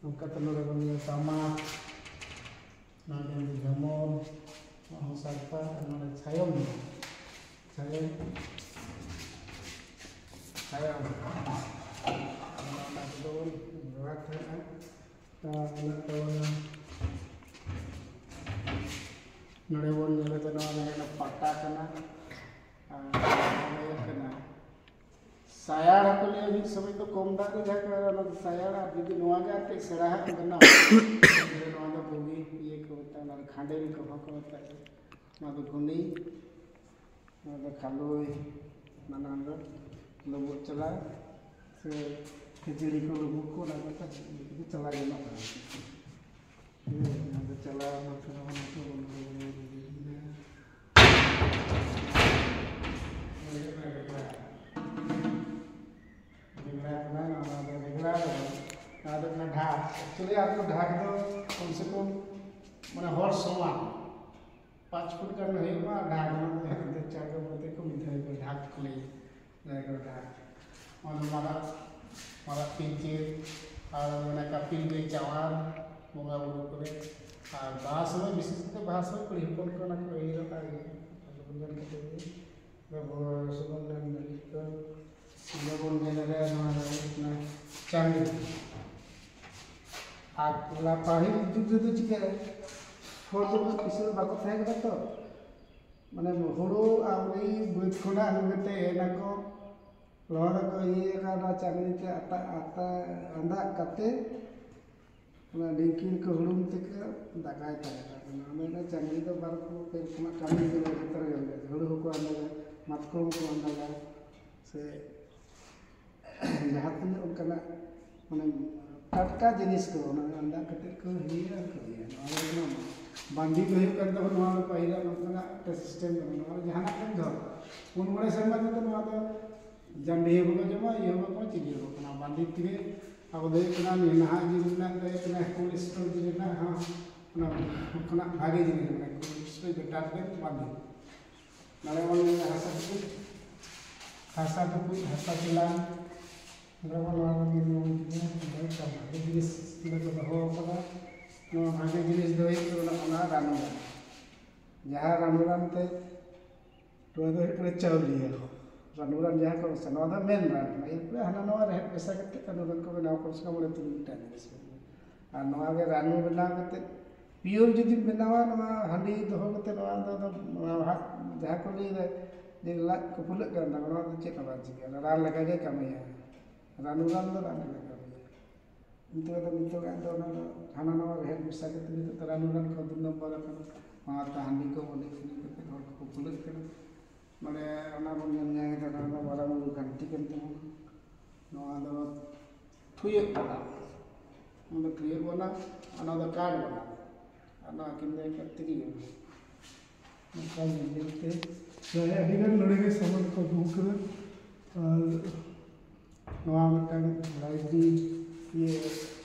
ᱱᱚᱝᱠᱟ ᱛᱮ ᱱᱚᱰᱮ ᱵᱚᱱ ᱧᱮᱞ ᱴᱟᱢᱟᱠ, ᱱᱚᱰᱮ ᱡᱷᱟᱢᱚᱨ, ᱱᱚᱣᱟ ᱦᱚᱸ ᱥᱟᱲᱯᱟ, ᱟᱨ ᱱᱚᱰᱮ ᱪᱷᱟᱭᱚᱢ, ᱪᱷᱟᱭᱚᱢ, ᱪᱷᱟᱭᱚᱢ᱾ ᱱᱚᱣᱟ ᱠᱚᱫᱚ ᱵᱚᱱ ᱵᱮᱵᱚᱦᱟᱨ ᱛᱟᱦᱮᱸᱫᱼᱟ᱾ ᱟᱨ ᱚᱱᱟ ᱠᱚ ᱱᱚᱰᱮ ᱵᱚᱱ ᱧᱮᱞ ᱮᱫᱟ, ᱱᱚᱣᱟ ᱫᱚ ᱦᱩᱭᱩᱜ ᱠᱟᱱᱟ ᱯᱟᱴᱟ ᱠᱟᱱᱟ᱾ ᱟᱨ ᱱᱚᱣᱟ ᱫᱚ ᱦᱩᱭᱩᱜ ᱠᱟᱱᱟ ᱥᱟᱭᱟᱲ ᱦᱚᱸᱠᱚ ᱞᱟᱹᱭᱟ, ᱢᱤᱫ ᱥᱚᱢᱚᱭ ᱫᱚ ᱠᱚᱢ ᱫᱟᱜ ᱨᱮ ᱡᱟᱦᱟᱸ ᱠᱚ ᱞᱟᱹᱭᱟ, ᱚᱱᱟ ᱫᱚ ᱥᱟᱭᱟᱲ᱾ ᱟᱨ ᱡᱩᱫᱤ ᱱᱚᱣᱟ ᱜᱮ ᱟᱨ ᱠᱟᱹᱡ ᱥᱮᱬᱟ ᱦᱟᱜ ᱵᱮᱱᱟᱣ, ᱱᱚᱣᱟ ᱫᱚ ᱵᱩᱜᱤ ᱤᱭᱟᱹ ᱠᱚ ᱢᱮᱛᱟᱜᱼᱟ, ᱚᱱᱟ ᱫᱚ ᱠᱷᱟᱸᱰᱮᱞ ᱠᱚᱦᱚᱸ ᱠᱚ ᱢᱮᱛᱟᱜᱼᱟ, ᱱᱚᱣᱟ ᱫᱚ ᱜᱷᱩᱱᱤ, ᱱᱚᱣᱟ ᱫᱚ ᱠᱷᱟᱞᱳᱭ, ᱱᱟᱱᱟ ᱫᱚ ᱞᱩᱵᱩᱜ ᱪᱟᱞᱟ ᱥᱮ ᱠᱷᱟᱹᱡᱟᱹᱲᱤ ᱠᱚ, ᱞᱩᱵᱩᱜ ᱠᱚ, ᱚᱱᱟ ᱠᱚ ᱪᱟᱞᱟ ᱜᱟᱱᱚᱜ ᱠᱟᱱᱟ᱾ ᱦᱮᱸ, ᱚᱱᱟ ᱫᱚ ᱪᱟᱞᱟᱣ ᱢᱟᱛᱨᱚ ᱚᱱᱟ ᱠᱚ ᱵᱚᱱ ᱵᱚᱱ ᱵᱚᱱ ᱨᱮᱜᱽᱲᱟ ᱠᱟᱱᱟ, ᱱᱚᱣᱟ ᱫᱚ ᱨᱮᱜᱽᱲᱟ ᱫᱚ ᱵᱟᱝ, ᱱᱚᱣᱟ ᱫᱚ ᱠᱟᱱᱟ ᱰᱷᱟᱠ᱾ Actually ᱟᱵᱚ ᱰᱷᱟᱠ ᱫᱚ ᱠᱚᱢ ᱥᱮ ᱠᱚᱢ ᱢᱟᱱᱮ ᱦᱚᱲ ᱥᱚᱢᱟᱱ ᱯᱟᱸᱪ ᱯᱷᱩᱴ ᱜᱟᱱ ᱦᱩᱭᱩᱜᱼᱟ ᱰᱷᱟᱠ, ᱚᱱᱟ ᱫᱚ ᱦᱟᱸᱜ ᱪᱟᱸᱜᱟ ᱵᱚᱞᱛᱮ ᱠᱚ ᱢᱤᱫ ᱫᱷᱟᱣ ᱠᱚ ᱰᱷᱟᱠ ᱠᱚ ᱞᱟᱹᱭᱟ, ᱡᱟᱭᱜᱟ ᱰᱷᱟᱠ᱾ ᱚᱱᱟ ᱢᱟᱨᱟᱜ, ᱢᱟᱨᱟᱜ ᱯᱤᱧᱪᱟᱹᱨ, ᱟᱨ ᱚᱱᱟ ᱠᱟᱹᱯᱤᱞ ᱜᱟᱹᱭ ᱪᱟᱣᱟᱨ ᱵᱚᱸᱜᱟ ᱵᱩᱨᱩ ᱠᱚᱨᱮ, ᱟᱨ ᱵᱟᱦᱟ ᱥᱚᱢᱚᱭ, ᱵᱤᱥᱮᱥ ᱠᱟᱛᱮ ᱵᱟᱦᱟ ᱥᱚᱢᱚᱭ ᱠᱩᱲᱤ ᱦᱚᱯᱚᱱ ᱠᱚ ᱚᱱᱟ ᱠᱚ ᱤᱭᱟᱹ ᱟᱠᱟᱫ ᱜᱮᱭᱟ, ᱥᱩᱱᱩᱢ ᱧᱮᱞ ᱠᱟᱛᱮ ᱜᱮ᱾ ᱵᱮᱵᱚᱦᱟᱨ ᱥᱩᱱᱩᱢ ᱞᱮᱱ ᱞᱟᱹᱜᱤᱫ ᱫᱚ ᱱᱚᱰᱮ ᱵᱚᱱ ᱧᱮᱞ ᱫᱟᱲᱮᱭᱟᱜᱼᱟ, ᱱᱚᱣᱟ ᱫᱚ ᱦᱩᱭᱩᱜ ᱠᱟᱱᱟ ᱪᱟᱸᱫᱽ᱾ ᱟᱨ ᱚᱱᱟ ᱯᱟᱹᱦᱤᱞ ᱡᱩᱜᱽ ᱨᱮᱫᱚ ᱪᱤᱠᱟᱹ, ᱦᱚᱲ ᱫᱚ ᱩᱱᱟᱹᱜ ᱠᱤᱥᱟᱹᱬ ᱵᱟᱠᱚ ᱛᱟᱦᱮᱸ ᱠᱟᱱᱟ ᱛᱚ, ᱢᱟᱱᱮ ᱦᱩᱲᱩ ᱟᱹᱣᱨᱤ ᱵᱟᱹᱫᱽ ᱠᱷᱚᱱᱟᱜ ᱟᱹᱜᱩ ᱠᱟᱛᱮ ᱮᱱᱟ ᱠᱚ, ᱞᱚᱦᱚᱫ ᱟᱠᱚ, ᱤᱭᱟᱹ ᱟᱠᱚ, ᱚᱱᱟ ᱪᱟᱹᱝᱜᱽᱨᱤ ᱛᱮ ᱟᱛᱟ, ᱟᱛᱟ, ᱟᱸᱫᱟᱜ ᱠᱟᱛᱮ ᱚᱱᱟ ᱰᱷᱤᱝᱠᱤ ᱨᱮᱠᱚ ᱦᱩᱲᱩᱝ ᱛᱮᱠᱚ ᱫᱟᱠᱟᱭ ᱛᱟᱦᱮᱸᱫ᱾ ᱟᱫᱚ ᱱᱚᱣᱟ ᱫᱚ ᱪᱟᱹᱝᱜᱽᱨᱤ ᱫᱚ ᱵᱟᱨ ᱨᱚᱠᱚᱢ, ᱯᱮ ᱨᱚᱠᱚᱢᱟᱜ ᱠᱟᱹᱢᱤ ᱫᱚ ᱡᱚᱛᱚ ᱨᱮᱜᱮ ᱢᱮᱱᱟᱜᱼᱟ᱾ ᱦᱩᱲᱩ ᱦᱚᱸᱠᱚ ᱟᱸᱫᱟᱜᱟ, ᱢᱟᱛᱠᱚᱢ ᱦᱚᱸᱠᱚ ᱟᱸᱫᱟᱜᱟ, ᱥᱮ ᱡᱟᱦᱟᱸ ᱛᱤᱱᱟᱹᱜ ᱚᱱᱠᱟᱱᱟᱜ ᱢᱟᱱᱮ ᱴᱟᱴᱠᱟ ᱡᱤᱱᱤᱥ ᱠᱚ ᱚᱱᱟ ᱟᱱᱫᱟᱡ ᱠᱟᱛᱮ ᱠᱚ ᱤᱭᱟᱹᱭᱟ ᱟᱨ ᱠᱚ ᱤᱭᱟᱹᱭᱟ᱾ ᱱᱚᱣᱟ ᱫᱚ ᱡᱮᱢᱚᱱ ᱵᱟᱸᱫᱤ ᱫᱚ ᱦᱩᱭᱩᱜ ᱠᱟᱱ ᱛᱟᱵᱚᱱᱟ, ᱱᱚᱣᱟ ᱫᱚ ᱯᱟᱹᱦᱤᱞᱟᱜ ᱱᱚᱝᱠᱟᱱᱟᱜ ᱢᱤᱫᱴᱮᱱ ᱥᱤᱥᱴᱮᱢ ᱠᱟᱱᱟ᱾ ᱱᱚᱣᱟ ᱫᱚ ᱡᱟᱦᱟᱱᱟᱜ ᱜᱮᱢ ᱫᱚᱦᱚ ᱠᱟᱜᱼᱟ, ᱯᱩᱱ ᱢᱚᱬᱮ ᱥᱮᱨᱢᱟ ᱛᱮᱫᱚ ᱱᱚᱣᱟ ᱫᱚ ᱡᱟᱱᱰᱤ ᱦᱚᱸ ᱵᱟᱠᱚ ᱡᱚᱢᱟ, ᱤᱭᱟᱹ ᱦᱚᱸ ᱵᱟᱠᱚ ᱪᱤᱞᱤ ᱦᱚᱸ ᱵᱟᱠᱚ᱾ ᱚᱱᱟ ᱵᱟᱸᱫᱤ ᱛᱮᱜᱮ ᱟᱵᱚ ᱫᱚ ᱦᱩᱭᱩᱜ ᱠᱟᱱᱟ, ᱱᱤᱭᱟᱹ ᱱᱟᱦᱟᱜ ᱡᱩᱜᱽ ᱨᱮᱱᱟᱜ ᱫᱚ ᱦᱩᱭᱩᱜ ᱠᱟᱱᱟ ᱠᱳᱞᱰ ᱥᱴᱳᱨᱮᱡᱽ ᱨᱮᱱᱟᱜ ᱦᱚᱸ ᱚᱱᱟ ᱠᱷᱚᱱᱟᱜ ᱵᱷᱟᱜᱮ ᱡᱤᱱᱤᱥ ᱠᱟᱱᱟ ᱠᱳᱞᱰ ᱥᱴᱳᱨᱮᱡᱽ ᱫᱚ ᱰᱟᱨ ᱫᱮᱱ ᱵᱟᱸᱫᱤ᱾ ᱱᱚᱰᱮ ᱵᱚᱱ ᱧᱮᱞᱟ ᱦᱟᱥᱟ ᱴᱩᱠᱩᱡ, ᱦᱟᱥᱟ ᱴᱩᱠᱩᱡ, ᱦᱟᱥᱟ ᱪᱮᱞᱟᱝ, ᱱᱚᱰᱮ ᱵᱚᱱ ᱱᱚᱣᱟ ᱵᱚᱱ ᱧᱮᱞ ᱧᱟᱢ ᱠᱮᱫᱟ, ᱱᱚᱰᱮ ᱢᱤᱫᱴᱟᱝ ᱵᱷᱟᱜᱮ ᱡᱤᱱᱤᱥ ᱱᱚᱰᱮ ᱠᱚ ᱫᱚᱦᱚ ᱟᱠᱟᱫᱟ᱾ ᱱᱚᱣᱟ ᱵᱷᱟᱜᱮ ᱡᱤᱱᱤᱥ ᱫᱚ ᱦᱩᱭᱩᱜ ᱠᱟᱱᱟ ᱚᱱᱟ ᱨᱟᱱᱩ ᱨᱟᱱ, ᱡᱟᱦᱟᱸ ᱨᱟᱱᱩ ᱨᱟᱱ ᱛᱮ ᱱᱚᱣᱟ ᱫᱚ ᱦᱩᱭᱩᱜ ᱠᱟᱱᱟ ᱪᱟᱣᱞᱮ᱾ ᱨᱟᱱᱩ ᱨᱟᱱ ᱡᱟᱦᱟᱸ ᱠᱚ ᱢᱮᱥᱟ, ᱱᱚᱣᱟ ᱫᱚ ᱢᱮᱱ ᱨᱟᱱ ᱠᱟᱱᱟ᱾ ᱮᱨᱯᱚᱨᱮ ᱦᱟᱱᱟ ᱱᱟᱣᱟ ᱨᱮᱦᱮᱫ ᱢᱮᱥᱟ ᱠᱟᱛᱮ ᱨᱟᱱᱩ ᱨᱟᱱ ᱠᱚ ᱵᱮᱱᱟᱣᱟ, ᱠᱚᱢ ᱥᱮ ᱠᱚᱢ ᱢᱚᱬᱮ ᱛᱩᱨᱩᱭ ᱜᱚᱴᱟᱝ ᱡᱤᱱᱤᱥ ᱠᱚ᱾ ᱟᱨ ᱱᱚᱣᱟ ᱜᱮ ᱨᱟᱱᱩ ᱵᱮᱱᱟᱣ ᱠᱟᱛᱮ ᱯᱤᱭᱳᱨ ᱡᱩᱫᱤᱢ ᱵᱮᱱᱟᱣᱟ, ᱱᱚᱣᱟ ᱦᱟᱺᱰᱤ ᱫᱚᱦᱚ ᱠᱟᱛᱮ ᱱᱚᱣᱟ ᱫᱚ ᱟᱫᱚ ᱱᱚᱣᱟ ᱦᱟᱜ ᱡᱟᱦᱟᱸ ᱠᱚ ᱞᱟᱹᱭ ᱫᱟ ᱡᱮ ᱞᱟᱡ ᱠᱚ ᱯᱷᱩᱞᱟᱹᱜ ᱠᱟᱱ ᱛᱟᱢᱟ, ᱱᱚᱣᱟ ᱫᱚ ᱪᱮᱫ ᱦᱚᱸ ᱵᱟᱝ ᱪᱤᱠᱟᱹᱜᱼᱟ, ᱨᱟᱱ ᱞᱮᱠᱟ ᱜᱮ ᱠᱟᱹᱢᱤᱭᱟ᱾ ᱨᱟᱱᱩ ᱨᱟᱱ ᱫᱚ ᱨᱟᱱ ᱞᱮᱠᱟ ᱠᱟᱹᱢᱤᱭᱟ᱾ ᱱᱤᱛᱚᱜ ᱫᱚ, ᱱᱤᱛᱚᱜᱟᱜ ᱫᱚ ᱚᱱᱟ ᱫᱚ ᱦᱟᱱᱟ ᱱᱟᱣᱟ ᱨᱮᱦᱮᱫ ᱢᱮᱥᱟ ᱠᱟᱛᱮ ᱱᱤᱛᱚᱜ ᱫᱚ ᱨᱟᱱᱩ ᱨᱟᱱ ᱠᱚ ᱫᱩ ᱱᱚᱢᱵᱚᱨ ᱟᱠᱟᱱᱟ᱾ ᱚᱱᱟᱛᱮ ᱦᱟᱺᱰᱤ ᱠᱚ ᱵᱚᱱ ᱟᱹᱠᱷᱨᱤᱧ ᱠᱟᱛᱮ ᱦᱚᱲ ᱠᱚᱠᱚ ᱯᱷᱩᱞᱟᱹᱜ ᱠᱟᱱᱟ᱾ ᱱᱚᱰᱮ ᱚᱱᱟ ᱵᱚᱱ ᱧᱮᱞ ᱧᱟᱢ ᱮᱫᱟ, ᱱᱚᱣᱟ ᱫᱚ ᱢᱟᱨᱟᱝ ᱵᱩᱨᱩ ᱜᱷᱟᱱᱴᱤ ᱠᱟᱱ ᱛᱟᱵᱚᱱᱟ᱾ ᱱᱚᱣᱟ ᱫᱚ ᱴᱷᱩᱭᱟᱹᱜ ᱵᱟᱱᱟᱢ, ᱱᱚᱣᱟ ᱫᱚ ᱴᱷᱩᱭᱟᱹᱜ ᱵᱟᱱᱟᱢ, ᱚᱱᱟ ᱫᱚ ᱠᱟᱴ ᱵᱟᱱᱟᱢ, ᱟᱨ ᱱᱚᱣᱟ ᱠᱤᱱ ᱫᱚ ᱮᱠᱟᱞ ᱛᱮᱜᱮ ᱵᱟᱱᱟᱢ᱾ ᱱᱚᱝᱠᱟ ᱧᱮᱞ ᱧᱮᱞ ᱛᱮ ᱯᱨᱟᱭ ᱟᱹᱰᱤ ᱜᱟᱱ ᱱᱚᱰᱮ ᱜᱮ ᱥᱟᱢᱟᱱ ᱠᱚ ᱟᱹᱜᱩ ᱠᱟᱫᱟ᱾ ᱟᱨ ᱱᱚᱣᱟ ᱢᱤᱫᱴᱟᱝ ᱞᱟᱭᱵᱨᱮᱨᱤ ᱤᱭᱟᱹ,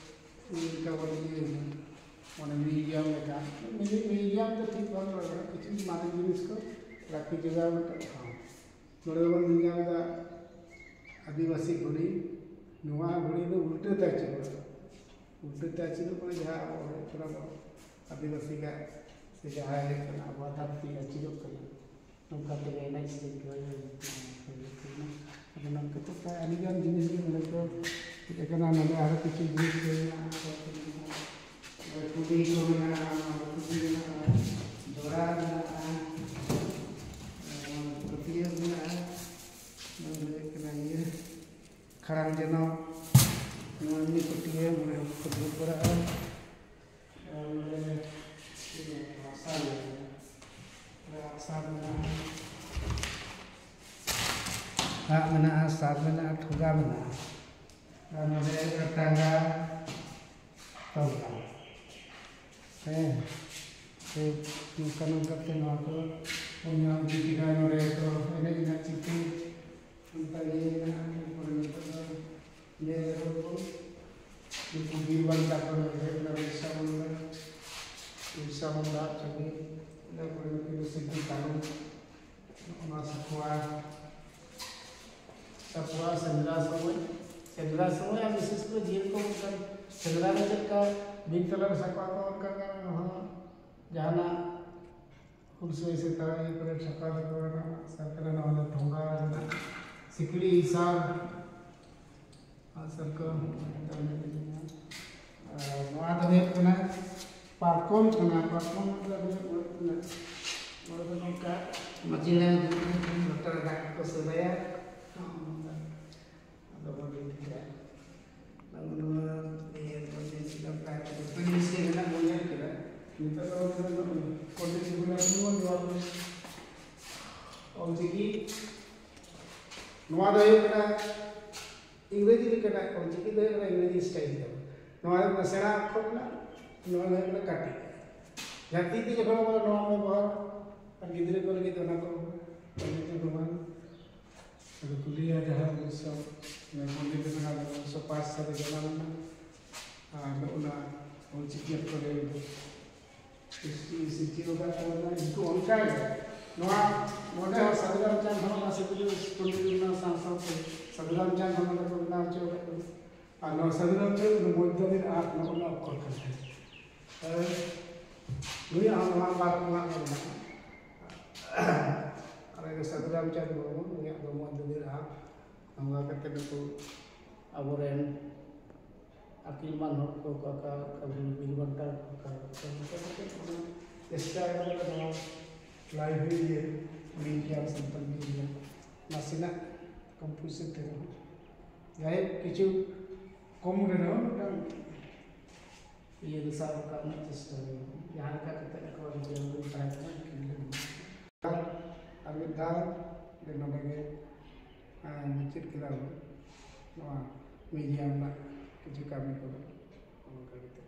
ᱤᱭᱟᱹ ᱞᱮᱠᱟ ᱵᱚᱱ ᱤᱭᱟᱹ ᱠᱟᱱᱟ, ᱢᱟᱱᱮ ᱢᱤᱭᱩᱡᱤᱭᱟᱢ ᱞᱮᱠᱟ᱾ ᱢᱤᱭᱩᱡᱤᱭᱟᱢ ᱫᱚ ᱴᱷᱤᱠ ᱵᱟᱝ ᱞᱟᱜᱟᱜᱼᱟ, ᱠᱤᱪᱷᱩ ᱢᱟᱨᱮ ᱡᱤᱱᱤᱥ ᱠᱚ ᱨᱟᱹᱠᱷᱤ ᱡᱚᱜᱟᱣ ᱢᱤᱫᱴᱟᱝ ᱴᱷᱟᱶ᱾ ᱱᱚᱰᱮ ᱵᱚᱱ ᱧᱮᱞ ᱧᱟᱢ ᱮᱫᱟ ᱟᱹᱫᱤᱵᱟᱹᱥᱤ ᱜᱷᱩᱲᱤ᱾ ᱱᱚᱣᱟ ᱜᱷᱩᱲᱤ ᱫᱚ ᱩᱞᱴᱟᱹ ᱛᱮ ᱟᱹᱪᱩᱨᱚᱜᱼᱟ᱾ ᱩᱞᱴᱟᱹ ᱛᱮ ᱟᱹᱪᱩᱨᱚᱜ ᱠᱟᱱᱟ, ᱡᱟᱦᱟᱸ ᱟᱵᱚ ᱦᱩᱭᱩᱜ ᱠᱟᱱᱟ ᱵᱚᱱ ᱟᱹᱫᱤᱵᱟᱹᱥᱤ ᱜᱮ ᱥᱮ ᱡᱟᱦᱟᱸᱭ ᱦᱩᱭᱩᱜ ᱠᱟᱱᱟ ᱟᱵᱚᱣᱟᱜ ᱫᱷᱟᱹᱨᱛᱤ ᱟᱹᱪᱩᱨᱚᱜ ᱠᱟᱱᱟ, ᱱᱚᱝᱠᱟ ᱛᱮᱜᱮ ᱮᱱᱮᱡ ᱥᱮᱨᱮᱧ ᱠᱚ ᱦᱩᱭᱩᱜ ᱠᱟᱱᱟ᱾ ᱟᱫᱚ ᱱᱚᱝᱠᱟ ᱛᱮ ᱟᱹᱰᱤᱜᱟᱱ ᱡᱤᱱᱤᱥ ᱜᱮ ᱱᱚᱰᱮ ᱠᱚ ᱦᱮᱡ ᱟᱠᱟᱱᱟ᱾ ᱱᱚᱰᱮ ᱟᱨᱚ ᱠᱤᱪᱷᱩ ᱡᱤᱱᱤᱥ ᱜᱮ ᱢᱮᱱᱟᱜᱼᱟ, ᱠᱩᱰᱤ ᱠᱚ ᱢᱮᱱᱟᱜᱼᱟ, ᱠᱩᱰᱤ ᱢᱮᱱᱟᱜᱼᱟ, ᱡᱚᱲᱟ ᱢᱮᱱᱟᱜᱼᱟ, ᱯᱟᱹᱴᱭᱟᱹ ᱢᱮᱱᱟᱜᱼᱟ, ᱱᱚᱣᱟ ᱫᱚ ᱦᱩᱭᱩᱜ ᱠᱟᱱᱟ ᱤᱭᱟᱹ ᱠᱷᱟᱲᱟᱝ ᱡᱚᱱᱚᱜ, ᱱᱚᱣᱟ ᱢᱤᱫ ᱯᱟᱹᱴᱭᱟᱹ ᱢᱚᱬᱮ ᱦᱚᱲ ᱠᱚ ᱫᱩᱲᱩᱵ ᱵᱟᱲᱟᱜᱼᱟ᱾ ᱟᱨ ᱱᱚᱰᱮ ᱤᱭᱟᱹ ᱟᱜᱼᱥᱟᱨ ᱢᱮᱱᱟᱜᱼᱟ, ᱱᱚᱰᱮ ᱟᱜᱼᱥᱟᱨ ᱢᱮᱱᱟᱜᱼᱟ, ᱟᱜ ᱢᱮᱱᱟᱜᱼᱟ, ᱥᱟᱨ ᱢᱮᱱᱟᱜᱼᱟ, ᱴᱷᱚᱜᱟ ᱢᱮᱱᱟᱜᱼᱟ᱾ ᱟᱨ ᱱᱚᱰᱮ ᱴᱟᱸᱜᱟ, ᱛᱟᱵᱚᱱᱟ᱾ ᱦᱮᱸ, ᱥᱮ ᱱᱚᱝᱠᱟ ᱱᱚᱝᱠᱟ ᱛᱮ ᱱᱚᱣᱟ ᱠᱚ ᱵᱚᱱ ᱧᱟᱢ ᱤᱫᱤ ᱠᱮᱫᱟ᱾ ᱱᱚᱰᱮ ᱫᱚ ᱮᱱᱮᱡ ᱨᱮᱱᱟᱜ ᱪᱤᱛᱟᱹᱨ ᱚᱱᱠᱟ ᱤᱭᱟᱹ ᱢᱮᱱᱟᱜᱼᱟ᱾ ᱮᱨᱯᱚᱨᱮ ᱱᱤᱛᱚᱜ ᱫᱚ ᱧᱮᱞ ᱞᱮᱠᱷᱟᱱ ᱵᱚᱱ ᱱᱩᱠᱩ ᱵᱤᱨ ᱵᱟᱱᱴᱟ ᱠᱚ ᱞᱟᱹᱜᱤᱫ ᱚᱱᱟ ᱵᱤᱨᱥᱟ ᱢᱩᱱᱰᱟ, ᱵᱤᱨᱥᱟ ᱢᱩᱱᱰᱟ ᱟᱜ ᱪᱷᱚᱵᱤ, ᱤᱱᱟᱹ ᱯᱚᱨᱮ ᱱᱩᱠᱤᱱ ᱫᱚ ᱥᱤᱫᱩ ᱠᱟᱹᱱᱦᱩ, ᱚᱱᱟ ᱥᱟᱠᱣᱟ, ᱥᱟᱠᱣᱟ ᱥᱮᱸᱫᱽᱨᱟ ᱥᱚᱢᱚᱭ, ᱥᱮᱸᱫᱽᱨᱟ ᱥᱚᱢᱚᱭ ᱟᱨ ᱵᱤᱥᱮᱥ ᱠᱚᱨᱮ ᱡᱮᱨᱚᱠᱚᱢ ᱢᱤᱫᱴᱟᱝ ᱥᱮᱸᱫᱽᱨᱟ ᱨᱮ ᱪᱮᱫ ᱞᱮᱠᱟ ᱵᱤᱨ ᱛᱟᱞᱟ ᱨᱮ ᱥᱟᱠᱣᱟ ᱠᱚ ᱚᱱᱠᱟ ᱜᱮ ᱦᱚᱸ ᱡᱟᱦᱟᱱᱟᱜ ᱦᱩᱞᱥᱟᱹᱭ ᱥᱮ ᱛᱟᱲᱟ ᱤᱭᱟᱹ ᱠᱚᱨᱮ ᱥᱟᱠᱣᱟ ᱫᱚᱠᱚ ᱚᱱᱟ ᱥᱟᱨ ᱠᱟᱱᱟ, ᱱᱚᱣᱟ ᱫᱚ ᱴᱷᱚᱸᱜᱟ ᱨᱮᱱᱟᱜ ᱥᱤᱠᱲᱤ ᱥᱟᱨ ᱟᱨ ᱥᱟᱨᱠᱚᱢ ᱟᱨ ᱱᱚᱣᱟ ᱫᱚ ᱦᱩᱭᱩᱜ ᱠᱟᱱᱟ ᱯᱟᱨᱠᱚᱢ ᱠᱟᱱᱟ᱾ ᱯᱟᱨᱠᱚᱢ ᱫᱚ ᱦᱩᱭᱩᱜ ᱠᱟᱱᱟ ᱱᱚᱰᱮ ᱫᱚ ᱱᱚᱝᱠᱟ ᱢᱟᱹᱡᱷᱤ ᱦᱟᱲᱟᱢ ᱫᱩᱲᱩᱵ ᱞᱮᱱᱠᱷᱟᱱ ᱡᱚᱛᱚ ᱨᱮ ᱫᱟᱜ ᱠᱚ ᱥᱟᱹᱫᱟᱹᱭᱟ᱾ ᱟᱫᱚ ᱵᱚᱱ ᱞᱟᱹᱭ ᱠᱮᱫᱟ ᱱᱚᱜᱼᱚ ᱱᱚᱣᱟ ᱤᱭᱟᱹ ᱠᱚ ᱡᱤᱱᱤᱥ ᱫᱚ ᱯᱨᱟᱭ ᱡᱚᱛᱚ ᱡᱤᱱᱤᱥ ᱜᱮ ᱢᱮᱱᱟᱜ ᱵᱚᱱ ᱧᱮᱞ ᱠᱮᱫᱟ᱾ ᱱᱤᱛᱚᱜ ᱫᱚ ᱯᱚᱱᱰᱤᱛ ᱨᱚᱜᱷᱩᱱᱟᱛᱷ ᱢᱩᱨᱢᱩ ᱱᱚᱣᱟ ᱚᱞᱪᱤᱠᱤ ᱱᱚᱣᱟ ᱫᱚ ᱦᱩᱭᱩᱜ ᱠᱟᱱᱟ ᱤᱝᱨᱮᱡᱤ ᱞᱮᱠᱟᱱᱟᱜ ᱚᱞᱪᱤᱠᱤ ᱫᱚ ᱦᱩᱭᱩᱜ ᱠᱟᱱᱟ ᱤᱝᱨᱮᱡᱤ ᱥᱴᱟᱭᱤᱞ ᱛᱟᱵᱚᱱ᱾ ᱱᱚᱣᱟ ᱦᱩᱭᱩᱜ ᱠᱟᱱᱟ ᱥᱮᱬᱟ ᱟᱠᱷᱚᱨ ᱨᱮᱱᱟᱜ, ᱱᱚᱣᱟ ᱫᱚ ᱦᱩᱭᱩᱜ ᱠᱟᱱᱟ ᱠᱟᱹᱴᱤᱡ᱾ ᱡᱟᱹᱛᱤ ᱛᱮ ᱡᱚᱠᱷᱚᱱ ᱟᱵᱚ ᱱᱚᱣᱟ ᱵᱮᱵᱚᱦᱟᱨ, ᱟᱨ ᱜᱤᱫᱽᱨᱟᱹ ᱠᱚ ᱞᱟᱹᱜᱤᱫ ᱚᱱᱟ ᱠᱚ ᱚᱞᱪᱤᱠᱤ ᱵᱮᱵᱚᱦᱟᱨ᱾ ᱟᱫᱚ ᱠᱩᱞᱤᱭᱟ ᱡᱟᱦᱟᱸ ᱩᱱᱤᱥᱥᱚ, ᱯᱚᱱᱰᱤᱛ ᱨᱚᱜᱷᱩᱱᱟᱛᱷ ᱩᱱᱤᱥᱥᱚ ᱯᱟᱸᱪ ᱥᱟᱞᱮ ᱡᱟᱱᱟᱢ ᱞᱮᱱᱟ, ᱟᱨ ᱱᱚᱜᱼᱚ ᱱᱟ ᱚᱞᱪᱤᱠᱤ ᱚᱠᱛᱚ ᱨᱮ ᱥᱤᱨᱡᱟᱹᱣ ᱟᱠᱟᱫ ᱛᱟᱵᱚᱱᱟ᱾ ᱠᱤᱱᱛᱩ ᱚᱱᱠᱟ ᱜᱮ ᱱᱚᱣᱟ ᱱᱚᱰᱮ ᱦᱚᱸ ᱥᱟᱹᱫᱷᱩ ᱨᱟᱢᱪᱟᱸᱫᱽ ᱦᱚᱸ ᱚᱱᱟ ᱥᱤᱫᱩ ᱯᱚᱱᱰᱤᱛ ᱨᱚᱜᱷᱩᱱᱟᱛᱷ ᱥᱟᱶ ᱥᱟᱶᱛᱮ ᱥᱟᱹᱫᱷᱩ ᱨᱟᱢᱪᱟᱸᱫᱽ ᱦᱚᱸ ᱱᱚᱰᱮ ᱠᱚ ᱵᱮᱱᱟᱣ ᱦᱚᱪᱚ ᱟᱠᱟᱫ ᱛᱟᱵᱚᱱᱟ᱾ ᱟᱨ ᱱᱚᱣᱟ ᱥᱟᱹᱫᱷᱩ ᱨᱟᱢᱪᱟᱸᱫᱽ ᱫᱚ ᱢᱚᱫᱽᱫᱷᱚ ᱫᱤᱱ ᱟᱨ ᱱᱚᱜᱼᱚ ᱱᱚᱣᱟ ᱚᱠᱠᱷᱚᱨ ᱠᱟᱱ ᱛᱟᱭᱟ᱾ ᱦᱳᱭ᱾ ᱱᱩᱭᱟᱜ ᱦᱚᱸ ᱱᱚᱣᱟ ᱵᱟᱨ ᱨᱮᱱᱟᱜ ᱫᱚ ᱢᱮᱱᱟᱜᱼᱟ᱾ ᱟᱨ ᱥᱟᱹᱫᱷᱩ ᱨᱟᱢᱪᱟᱸᱫᱽ ᱢᱩᱨᱢᱩ, ᱱᱩᱭᱟᱜ ᱫᱚ ᱢᱚᱫᱽᱫᱷᱚ ᱫᱤᱱ ᱟᱨ ᱱᱚᱝᱠᱟ ᱠᱟᱛᱮ ᱱᱩᱠᱩ ᱟᱵᱚᱨᱮᱱ ᱟᱹᱠᱤᱞᱢᱟᱱ ᱦᱚᱲ ᱠᱚ ᱚᱠᱟ ᱚᱠᱟ ᱵᱤᱨ ᱵᱟᱱᱴᱟ ᱚᱠᱟ ᱚᱠᱟ ᱚᱱᱠᱟ ᱠᱟᱛᱮ ᱚᱱᱟ ᱪᱮᱥᱴᱟ ᱠᱟᱛᱮ ᱱᱚᱣᱟ ᱞᱟᱭᱵᱨᱮᱨᱤ ᱨᱮ ᱢᱤᱭᱩᱡᱤᱭᱟᱢ, ᱥᱟᱱᱛᱟᱲ ᱢᱤᱭᱩᱡᱤᱭᱟᱢ ᱱᱟᱥᱮᱱᱟᱜ ᱠᱚᱢᱯᱳᱡᱤᱥᱚᱱ ᱛᱮ ᱨᱮᱦᱚᱸ ᱡᱟᱭᱦᱳᱠ ᱠᱤᱪᱷᱩ ᱠᱚᱢ ᱨᱮᱦᱚᱸ ᱢᱤᱫᱴᱟᱝ ᱤᱭᱟᱹ ᱫᱚ ᱥᱟᱵ ᱨᱟᱠᱟᱵ ᱨᱮᱱᱟᱜ ᱪᱮᱥᱴᱟ ᱦᱩᱭᱩᱜᱼᱟ᱾ ᱡᱟᱦᱟᱸ ᱞᱮᱠᱟ ᱠᱟᱛᱮ ᱟᱠᱚᱣᱟᱜ ᱡᱤᱭᱚᱱ ᱠᱚ ᱛᱟᱦᱮᱸ ᱠᱟᱱᱟ, ᱤᱱᱠᱟᱹ ᱜᱮ᱾ ᱟᱨ ᱢᱤᱫ ᱫᱷᱟᱣ ᱜᱮ ᱱᱚᱰᱮ ᱜᱮ, ᱮᱸ, ᱢᱩᱪᱟᱹᱫ ᱠᱮᱫᱟ ᱵᱚᱱ ᱱᱚᱣᱟ ᱢᱤᱭᱩᱡᱤᱭᱟᱢ ᱨᱮᱱᱟᱜ ᱠᱤᱪᱷᱩ ᱠᱟᱹᱢᱤ ᱠᱚᱫᱚ᱾ ᱚᱱᱠᱟ ᱠᱟᱛᱮ᱾